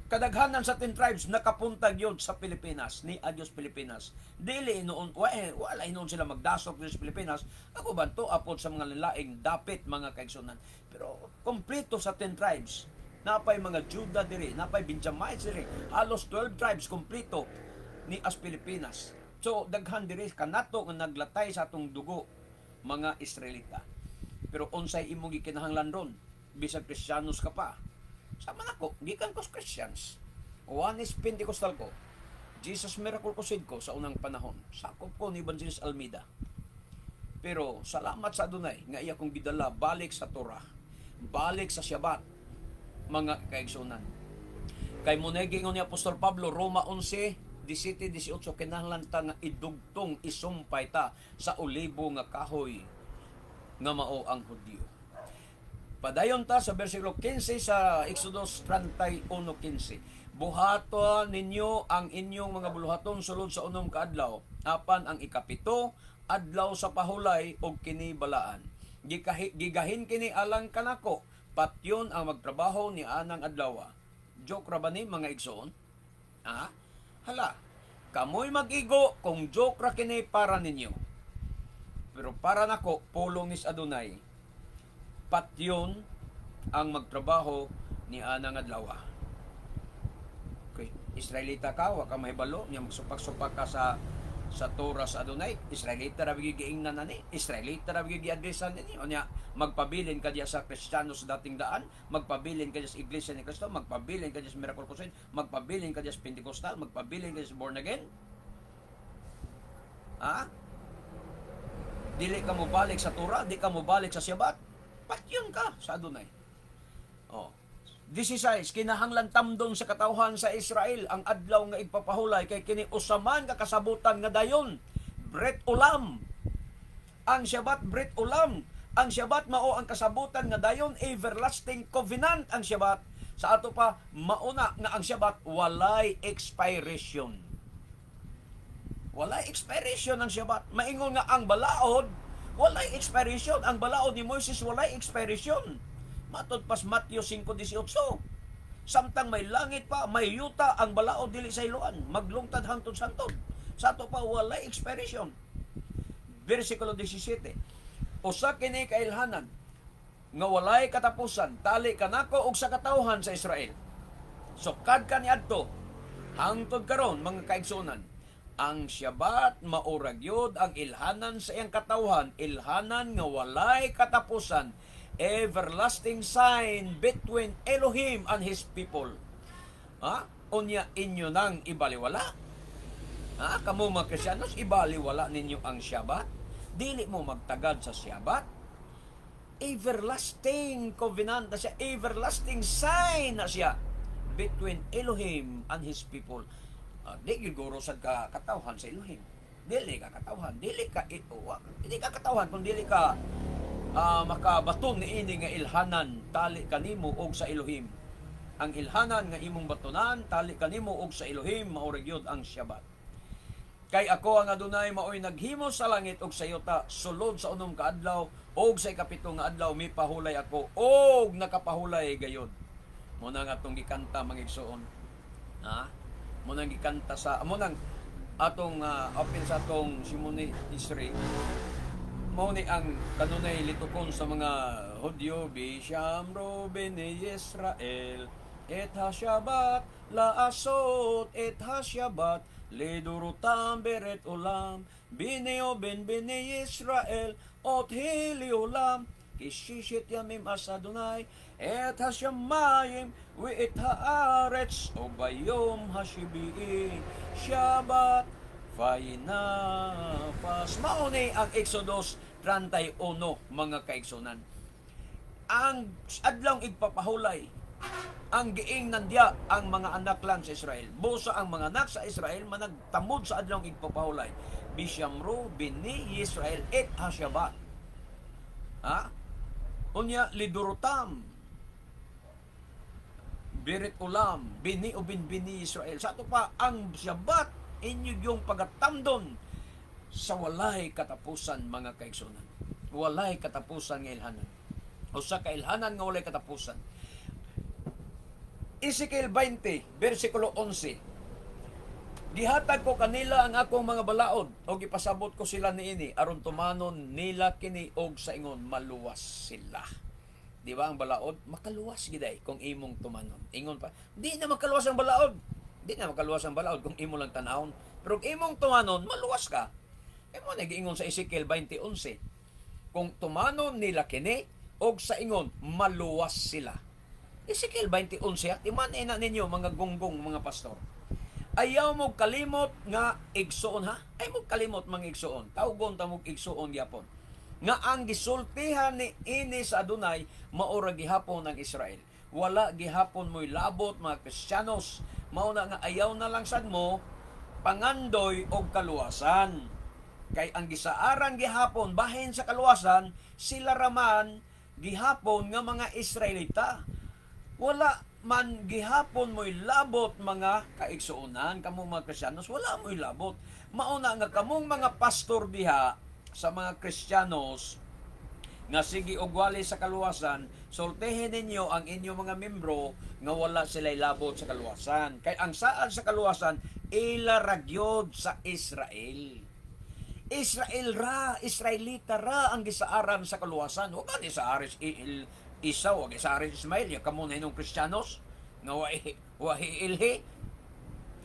kadaghanan sa 10 tribes nakapunta gyud sa Pilipinas, ni Adios Pilipinas. Dili noon wa, eh, wala noon sila magdasok diri sa Pilipinas. Ako ba to apod sa mga lalaing dapit, mga kaigsunan. Pero kompleto sa 10 tribes. Napay mga Judah diri, napay Benjamites diri, halos 12 tribes kompleto ni as Pilipinas. So daghan diri kanato nga naglatay sa atong dugo mga Israelita. Pero unsay imong gikinahanglan ron? Bisag Kristiyanos ka pa. Sama nako, gikan ko sa Christians. One is Pentecostal ko. Jesus Miracle Crusade ko sa unang panahon. Sakop ko ni Evangelist Almeida. Pero salamat sa Adunay nga iya kong gidala balik sa Torah. Balik sa Syabat, mga kaigsunan. Kay mo ni Apostol Pablo, Roma 11, 17, 18, kinahanglan ta nga idugtong isumpay ta sa olibo nga kahoy nga mao ang Hudyo. Padayon ta sa versikulo 15 sa Exodus 31:15. Buhaton ninyo ang inyong mga buluhaton sulod sa 6 ka adlaw, apan ang 7 adlaw sa pahulay og kini balaan. Gigahin kini alang kanako, patyon ang magtrabaho ni anang adlaw. Joke ra ba ni, mga igsoon? Ha? Hala, kamoy mag-igo kung joke ra kini para ninyo. Pero para nako, pulong ni Adonai, patyon ang magtrabaho ni anang adlaw. Okay. Israelita ka, wa ka mahibalo, niya magsupak-supak ka sa Torah sa Adonai. Israelita ra gyud giingnan ani, Israelita ra gyud giadresan nini. Unya magpabilin ka diya sa Kristiyano sa dating daan, magpabilin ka diya sa Iglesia ni Cristo, magpabilin ka diya sa Miracle Crusade, magpabilin ka diya sa Pentecostal, magpabilin ka diya sa born again. Ha? Dili ka mo balik sa Torah, di ka mo balik sa Shabbat. Patyon ka sa Adonai. Oh. 16, kinahanglan tamdon sa katawhan sa Israel ang adlaw nga igpapahulay kay kini usa man ka kasabutan nga dayon. Brit ulam. Ang Shabbat, Brit ulam. Ang Shabbat mao ang kasabutan nga dayon, everlasting covenant ang Shabbat. Sa ato pa, mauna nga ang Shabbat walay expiration. Walay expiration ang Shabbat. Maingon nga ang balaod walay expiration. Ang balaod ni Moises walay expiration. Matod pas Matthew 5:18. Samtang may langit pa, may yuta, ang balaod dili sayloan, maglungtad hangtod santod. Sa ato pa, walay expiration. Versikulo 17. Usa kini kailhanan nga walay katapusan, tali kanako og sa katawhan sa Israel. Sukad kaniadto hangtod karon, mga kaigsuonan, ang Shabbat mao ra gyud ang ilhanan sa iyang katawhan, ilhanan nga walay katapusan, everlasting sign between Elohim and his people. Ha? Unya inyo nang ibaliwala? Ha? Kamo mga Kristiyanos, ibaliwala ninyo ang Shabbat? Dili mo magtagad sa Shabbat? Everlasting covenant na siya, everlasting sign na siya between Elohim and his people. Di guro sad ka katawhan sa Elohim. Dili ka katawhan, dili ka katawhan kung dili ka makabaton ni ini nga ilhanan tali kanimo og sa Elohim. Ang ilhanan nga imong batonan tali kanimo og sa Elohim mao ra gyud ang Shabbat. Kay ako ang Adonai maoy naghimo sa langit ug sa yuta sulod sa 6 ka adlaw, ug sa 7 nga adlaw mipahulay ako og nakapahulay gayod. Mo na nga atong gikanta, mga igsoon. Ha? Mo nang gikanta sa mo nang atong apil sa atong Shemone Esrei. Mao ni ang kanunay litukon sa mga Hudyo, Bishamru bnei Israel et ha-Shabbat la'asot et ha-Shabbat lidorotam beret olam bini oben bnei Israel ot hi leolam ki shishet yamim asa Adonai et hashamayim ve'et ha'aretz ubayom hashibi'i Shabbat vayinafas. Mao ni ang Exodus 31, mga kaigsunan. Ang adlawng igpapahulay, ang giingnan diya ang mga anak lang sa Israel. Busa ang mga anak sa Israel managtamod sa adlawng igpapahulay. Bishamru bnei Israel et ha-Shabbat. Ha? Unya lidorotam Beret ulam, bini o bini Israel. Sa ato pa, ang Shabbat, inyo yung pagatamdon sa walay katapusan, mga kaigsunan. Walay katapusan nga ilhanan. Usa ka ilhanan nga walay katapusan. Ezekiel 20, versikulo 11. Gihatag ko kanila ang akong mga balaod o gipasabot ko sila niini aron tumanon nila kini og sa ingon maluwas sila. Di ba ang balaod makaluwas giday kung imong tumanon? Ingon pa, di na makaluwas ang balaod. Di na makaluwas ang balaod kung imo lang tanawon. Pero kung imong tumanon, maluwas ka. Imo na giingon sa Ezekiel 20:11. Kung tumanon nila kini og sa ingon maluwas sila. Ezekiel 20:11, timan na ninyo, mga gunggong mga pastor. Ayaw mo kalimot nga igsuon, ha. Ay mo kalimot, mga igsuon. Tawgon ta mo igsuon gyapon. Nga ang gisultihan ni ini sa Adonai mao ra gihapon ang Israel. Wala gihapon mo'y labot, mga Kristiyanos. Mao na nga ayaw na lang sad mo pangandoy og kaluwasan. Kay ang gisaaran gihapon bahin sa kaluwasan, sila raman gihapon nga mga Israelita. Wala man gihapon mo'y labot, mga kaigsuonan, kamo mga Kristiyanos, wala mo'y labot. Mauna nga kamong mga pastor diha sa mga Kristiyanos nga sige og wali sa kaluwasan, sultihin ninyo ang inyong mga membro nga wala sila'y labot sa kaluwasan. Kay ang saad sa kaluwasan, ila ra gyud sa Israel. Israel ra, Israelita ra ang gisaaran sa kaluwasan. Wa gani sa Aris Isaw, wa sa Aris Ismail, ya kamo na inyong Kristiyanos nga wa ilhi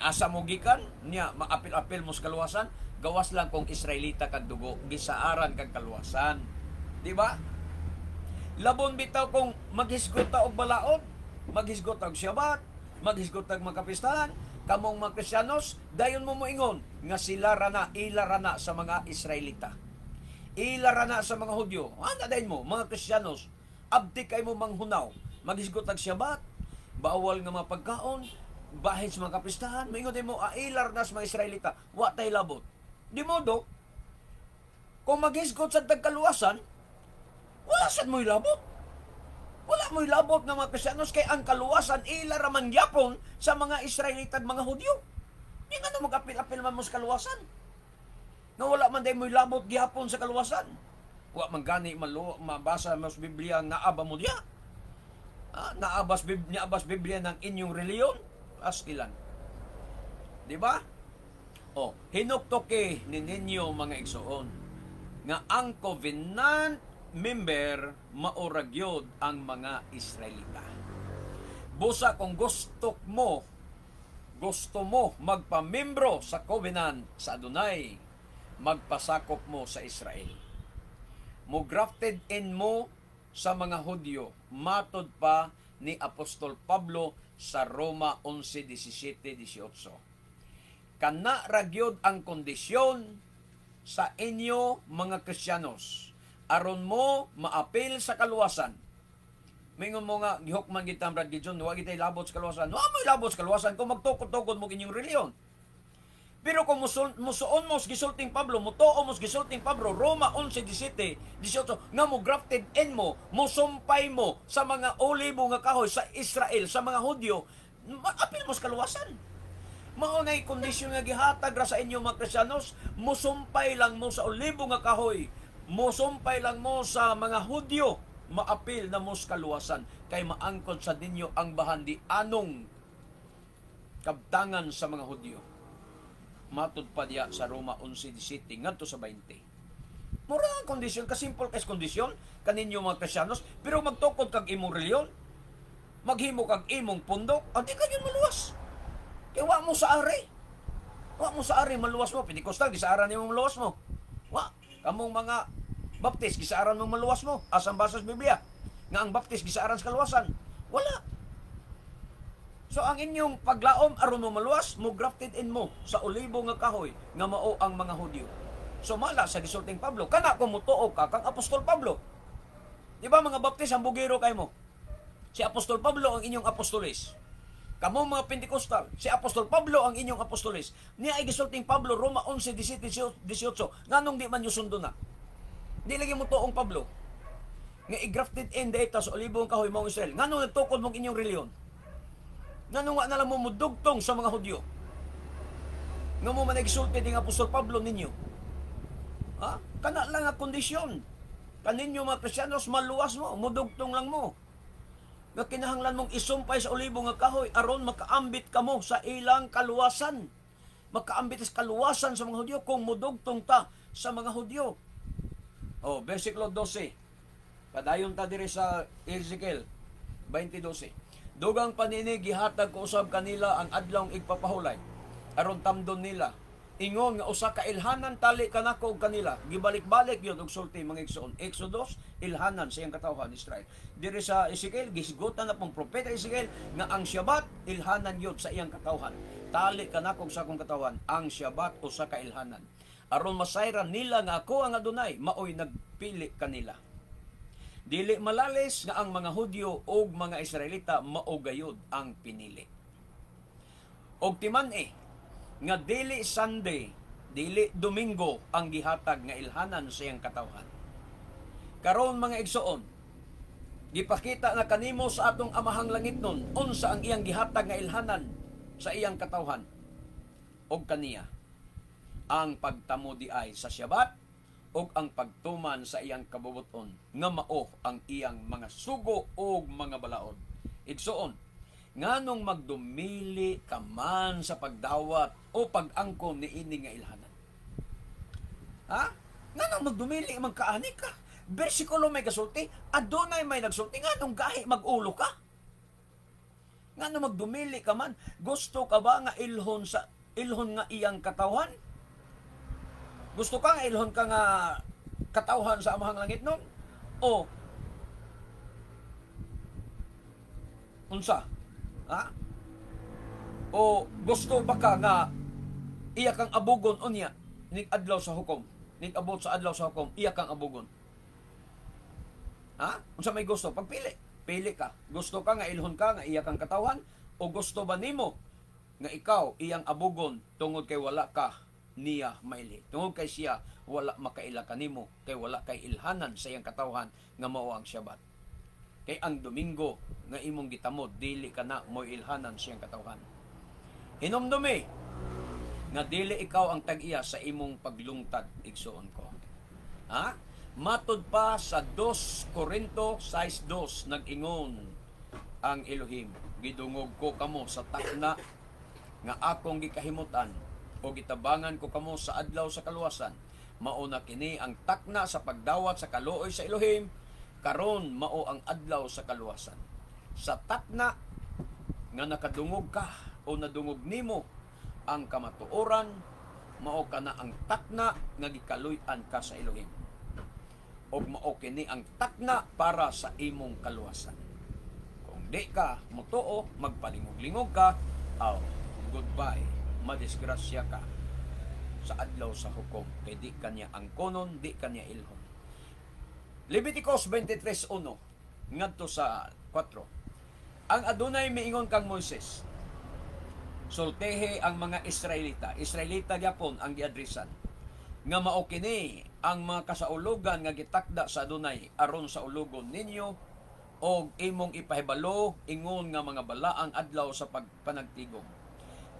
asa mo gikan niya, maapil-apil mo sa kaluwasan. Gawas lang kung Israelita kag dugo, gisaaran kag kaluwasan, di ba? Labon bitaw kung maghisgot ta og balaod, maghisgot og Syabat, maghisgot og makapistahan, kamong mga Kristiyanos, dayon mo moingon nga sila rana, ila rana sa mga Israelita. Ila rana sa mga Hudyo. Ana dayon mo, mga Kristiyanos, abdi kay mo manghunaw, maghisgot og Syabat, bawal nga mga pagkaon, bahin sa mga kapistahan, moingon din mo, ah, ila na sa mga Israelita, wa tay labot. Di modo, kung maghisgot sa tagkaluwasan, wala sad mo'y labot. Wala mo'y labot nga mga Kristiyanos kay ang kaluwasan ila ra man gyapon sa mga Israelita at mga Hudyo. Di nga na mag-apil-apil man mo sa kaluwasan nga wala man day mo'y labot gyapon sa kaluwasan. Wa man gani mabasa mo sa Biblia nga naaba mo diya. Ah, naabas Biblia ng inyong reliyon? Askilan. Di ba? Oh, hinuktoki ni ninyo, mga igsoon, nga ang covenant member mao ra gyud ang mga Israelita. Busa kung gusto mo magpamembro sa covenant sa Adonai, magpasakop mo sa Israel. Mo grafted in mo sa mga Hudyo, matod pa ni Apostol Pablo sa Roma 11:17, 18. Kana ra gyud ang kondisyon sa inyo, mga Kristiyanos, aron mo maapil sa kaluwasan. Mingon mo nga gihukman kita, Brad Gideon, wa kitay labot sa kaluwasan. Wa mo'y labot sa kaluwasan kung magtukod-tukod mo inyong reliyon. Pero kung musuon mo sa gisulting Pablo, mutuo mo sa gisulting Pablo, Roma 11:17, 18, nga mo grafted in mo, musumpay mo sa mga olibo nga kahoy sa Israel, sa mga Hudyo, maapil mo sa kaluwasan. Mao nay kondisyon nga gihatag ra sa inyo, mga Kristiyanos, musumpay lang mo sa olibo nga kahoy, musumpay lang mo sa mga Hudyo, maapil na mo sa kaluwasan kay maangkon sa ninyo ang bahandi anong kabtangan sa mga Hudyo. Matud pa diya sa Roma 11:17 ngadto sa 20. Mura ang kondisyon, kasimple kay kondisyon kaninyo, mga Kristiyanos, pero magtukod kag imong reliyon, maghimo kag imong pundok, adi ka yun maluwas. Kay wa mo sa ari. Wa mo sa ari maluwas mo. Pentecostal, gisaaran nimo maluwas mo. Wa. Kamong mga Baptist, gisaaran mo maluwas mo. Asang basa sa Biblia nga ang Baptist gisaaran sa kaluwasan? Wala. So ang inyong paglaom aron mo maluwas, mo grafted in mo sa olibo nga kahoy nga mao ang mga Hudyo. So mala sa gisulting Pablo, kana kung mutuo ka kang Apostol Pablo. Di ba, mga Baptist, ang bugiro kay mo? Si Apostol Pablo ang inyong apostolis. Kamo mga Pentecostal, si Apostol Pablo ang inyong apostolis. Niya ay gisulting Pablo, Roma 11, 17, 18. Nganong di man nyo sundo na? Di lagi mo tuong Pablo nga i-grafted in data sa olibong kahoy mong Israel. Nganong nagtukod mong inyong reliyon? Nganong wa na lang mo mudugtong sa mga Hudyo? Nga mo man nagsulti ding Apostol Pablo ninyo? Ha? Kana lang ang kondisyon. Kaninyo, mga Kristiyanos, maluwas mo, mudugtong lang mo. Nga kinahanglan mong isumpay sa olibo nga kahoy aron makaambit kamo sa ilang kaluwasan. Makaambit sa kaluwasan sa mga Hudyo kung mudugtong ta sa mga Hudyo. Oh, versikulo 12. Padayon ta diri sa Ezekiel 20:12. Dugang pa niini, gihatag ko usab kanila ang adlawng igpapahulay aron tamdon nila. Ingon nga usa ka ilhanan tali kanako og kanila. Gibalik-balik yun og sulti, mga igsoon. Exodus, ilhanan sa iyang katawhan Israel. Diri sa Ezekiel, gisgutan na pong propeta Ezekiel nga ang Syabat ilhanan yun sa iyang katawhan. Tali kanako sa akong katawhan ang Syabat, usa ka ilhanan. Aron masayran nila nga ako ang Adonai, maoy nagpili kanila. Dili malalis nga ang mga Hudyo ug mga Israelita mao gayud ang pinili. Og timan-i nga dili Sunday, dili Domingo ang gihatag nga ilhanan sa iyang katawhan. Karon, mga igsoon, Gipakita na kanimo sa atong Amahang Langitnon unsa ang iyang gihatag nga ilhanan sa iyang katawhan og kaniya ang pagtamo diay sa Syabat ug ang pagtuman sa iyang kabubuton nga mao ang iyang mga sugo ug mga balaod. Igsuon, nganong magdumili ka man sa pagdawat o pag-angkon niini nga ilhanan? Ha? Nganong magdumili man kaani ka? Bersikulo may gasulti, adunay may nagsulti, nganong gahi mag-ulo ka? Ngano magdumili ka man? Gusto ka ba nga ilhon sa ilhon nga iyang katawhan? Gusto ka nga ilhon ka nga katawhan sa Amahang Langit nun? O unsa? Ha? O gusto ba ka nga iya kang abugon unya ning adlaw sa hukom? Ning abot sa adlaw sa hukom, iya kang abugon. Ha? Unsa may gusto? Pagpili. Pili ka. Gusto ka nga ilhon ka nga iya kang katawhan o gusto ba nimo nga ikaw iyang abugon tungod kay wala ka niya maili? Tungod kay siya wala makaila kanimo kay wala kay ilhanan sa iyang katawhan nga mao ang Syabat. Kay ang Domingo nga imong gitamod, dili ka na mo ilhanan sa iyang katawhan. Hinumdumi nga dili ikaw ang tag-iya sa imong paglungtad, igsuon ko. Ha? Matud pa sa 2 Korinto 6:2, nag-ingon ang Elohim, "Gidungog ko kamo sa takna nga akong gikahimutan o gitabangan ko kamo sa adlaw sa kaluwasan. Mao na kini ang takna sa pagdawat sa kaluoy sa Elohim, karon mao ang adlaw sa kaluwasan." Sa takna nga nakadungog ka o nadungog nimo ang kamatuoran, mao kana ang takna nga gikaluy-an ka sa Elohim. Og mao kini ang takna para sa imong kaluwasan. Kung di ka motuo, magpalingog-lingog ka, aw, goodbye, madisgrasya ka sa adlaw sa hukom kay di kanya angkonon, di kanya ilhon. Leviticus 23:1 ngadto sa 4. Ang Adunay miingon kang Moises, "Sultihi ang mga Israelita." Israelita gyapon ang giadresan. "Nga mao kini ang mga kasaulugan nga gitakda sa Adunay aron sa ulugon ninyo og imong ipahibalo ingon nga mga balaang adlaw sa pagpanagtigom.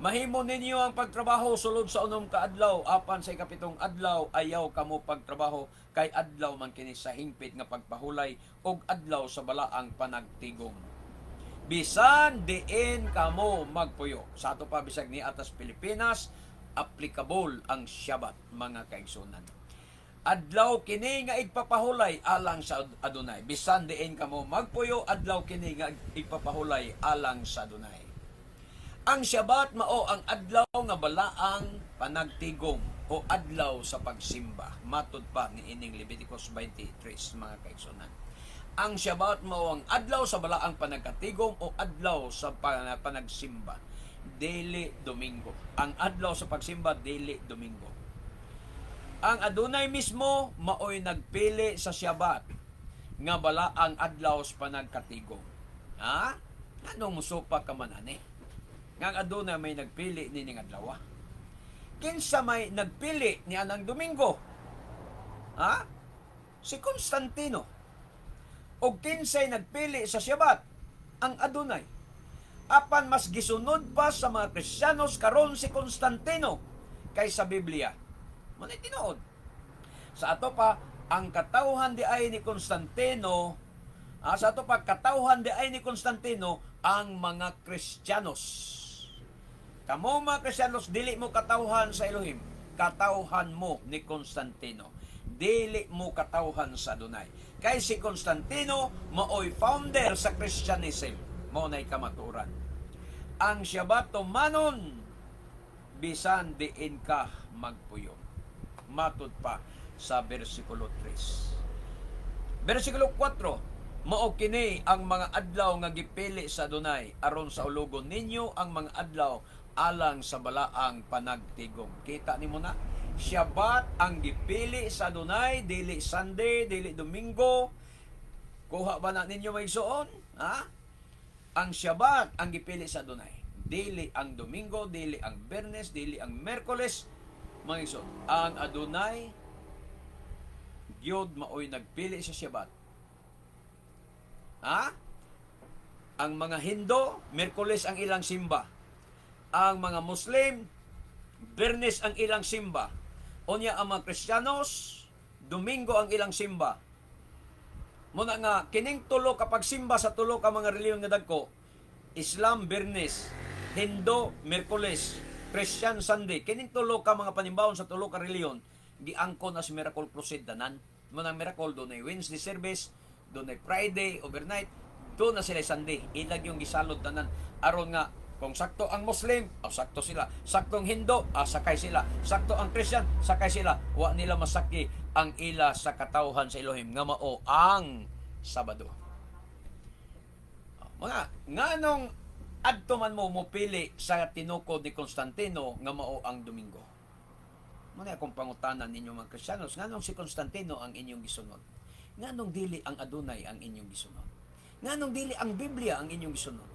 Mahimo ninyo ang pagtrabaho sulod sa 6 ka adlaw, apan sa 7 adlaw ayaw kamo pagtrabaho kay adlaw man kini sa hingpit nga pagpahulay ug adlaw sa balaang panagtigom. Bisan diin kamo magpuyo." Sa ato pa, bisag ni atas Pilipinas, applicable ang Syabat, mga kaigsunan. Adlaw kini nga igpapahulay alang sa Adunay. Bisan diin kamo magpuyo, adlaw kini nga igpapahulay alang sa Adunay. Ang Syabat mao ang adlaw nga balaang panagtigom o adlaw sa pagsimba. Matud pa ni ining Leviticus 23, mga kaigsunan. Ang Syabat mao ang adlaw sa balaang panagkatigom o adlaw sa panagsimba. Dili Domingo. Ang adlaw sa pagsimba, dili Domingo. Ang Adunay mismo maoy nagpili sa Syabat nga balaang adlaw sa panagkatigom. Ha? Anong musupa ka man ani? Nga ang Adunay may nagpili ni ning adlaw. Kinsa may nagpili ni anang Domingo? Ha? Si Constantino. Og kinsay nagpili sa Syabat? Ang Adunay. Apan mas gisunod pa sa mga Kristiyanos karon si Constantino kaysa Biblia. Manay tinuod. Sa ato pa, ang katawhan di ay ni Constantino, sa ato pa, katawhan di ay ni Constantino ang mga Kristiyanos. Kamo mga Kristiyanos, dili mo katawhan sa Elohim, katawhan mo ni Constantino. Dili mo katawhan sa Adunay. Kay si Constantino maoy founder sa Christianism. Mao nay kamatuoran. Ang Syabat tumanon bisan diin ka magpuyo. Matud pa sa versikulo 3. Versikulo 4, "Mao kini ang mga adlaw nga gipili sa Adunay aron sa ulugon ninyo ang mga adlaw alang sa balaang panagtigom." Kita nimo na, Syabat ang gipili sa Adunay, dili Sunday, dili Domingo. Kuha ba na ninyo, mga igsoon? Ha? Ang Syabat ang gipili sa Adunay. Dili ang Domingo, dili ang Bernes, dili ang Merkoles. Mga igsoon, ang Adunay gyud maoy nagpili sa Syabat. Ha? Ang mga Hindo, Miyerkules ang ilang simba. Ang mga Muslim, Biyernes ang ilang simba. Unya ang mga Kristiyanos, Domingo ang ilang simba. Muna nga kining tulo kapag simba sa tulo ka mga relihiyon nga dagko, Islam Biyernes, Hindo Miyerkules, Christian Sunday. Kining tulo ka mga panimbahon sa tulo ka relihiyon, giangkon na si Miracle Crusade tanan. Muna ang Miracle dunay Wednesday service, dunay Friday overnight, duna sila Sunday. Ilag yung gisalod tanan aron nga kung sakto ang Muslim, oh, sakto sila. Sakto ang Hindo, ah, sakay sila. Sakto ang Christian, sakay sila. Wa nila masaki ang ila sa katawhan sa Elohim nga mao ang Sabado. Oh, mga nganong adto man mo mopili sa tinukod ni Constantino nga mao ang Domingo? Muna akong pangutana ninyo, mga Kristiyanos, nganong si Constantino ang inyong gisunod? Nganong dili ang Adonai ang inyong gisunod? Nganong dili ang Biblia ang inyong gisunod?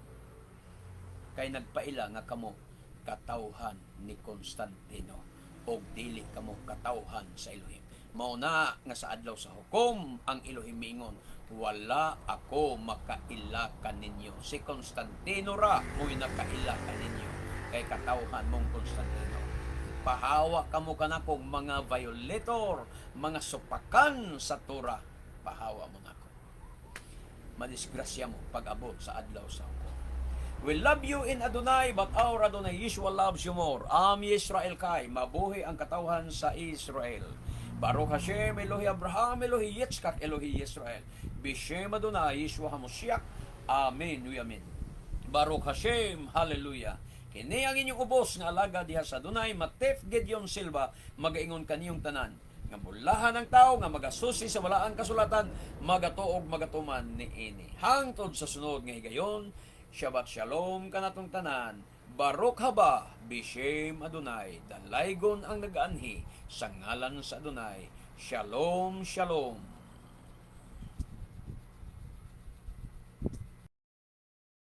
Kay nagpaila nga kamo katawhan ni Constantino og dili kamo katawhan sa Elohim. Mao na nga sa adlaw sa hukom ang Elohim miingon, "Wala ako makaila kaninyo. Si Constantino ra mo'y nakaila kaninyo kay katawhan mong Constantino." Pahawa kamo kanakong mga violator, mga supakan sa Torah. Pahawa mo nako. Madisgrasya mo pag-abot sa adlaw sa hukom. We love you in Adonai, but our Adonai Yeshua loves you more. Am Yisrael Chai, mabuhi ang katawhan sa Israel. Baruch Hashem, Elohi Abraham, Elohi Yitzchak, Elohi Israel. Bishem Adonai, Yeshua HaMoshiach. Amen, amen. Baruch Hashem, Hallelujah. Kini ang inyong ubos nga alaga diha sa Adonai, Matef Gideon Silva, magaingon kaniyong tanan nga bulahan ang tao nga magasusi sa balaang kasulatan, magatuog magatuman niini. Hangtod sa sunod nga higayon, Shabbat Shalom kanatong tanan. Baruch haba bishem Adonai. Dalaygon ang nagaanhi sa ngalan sa Adonai. Shalom, shalom.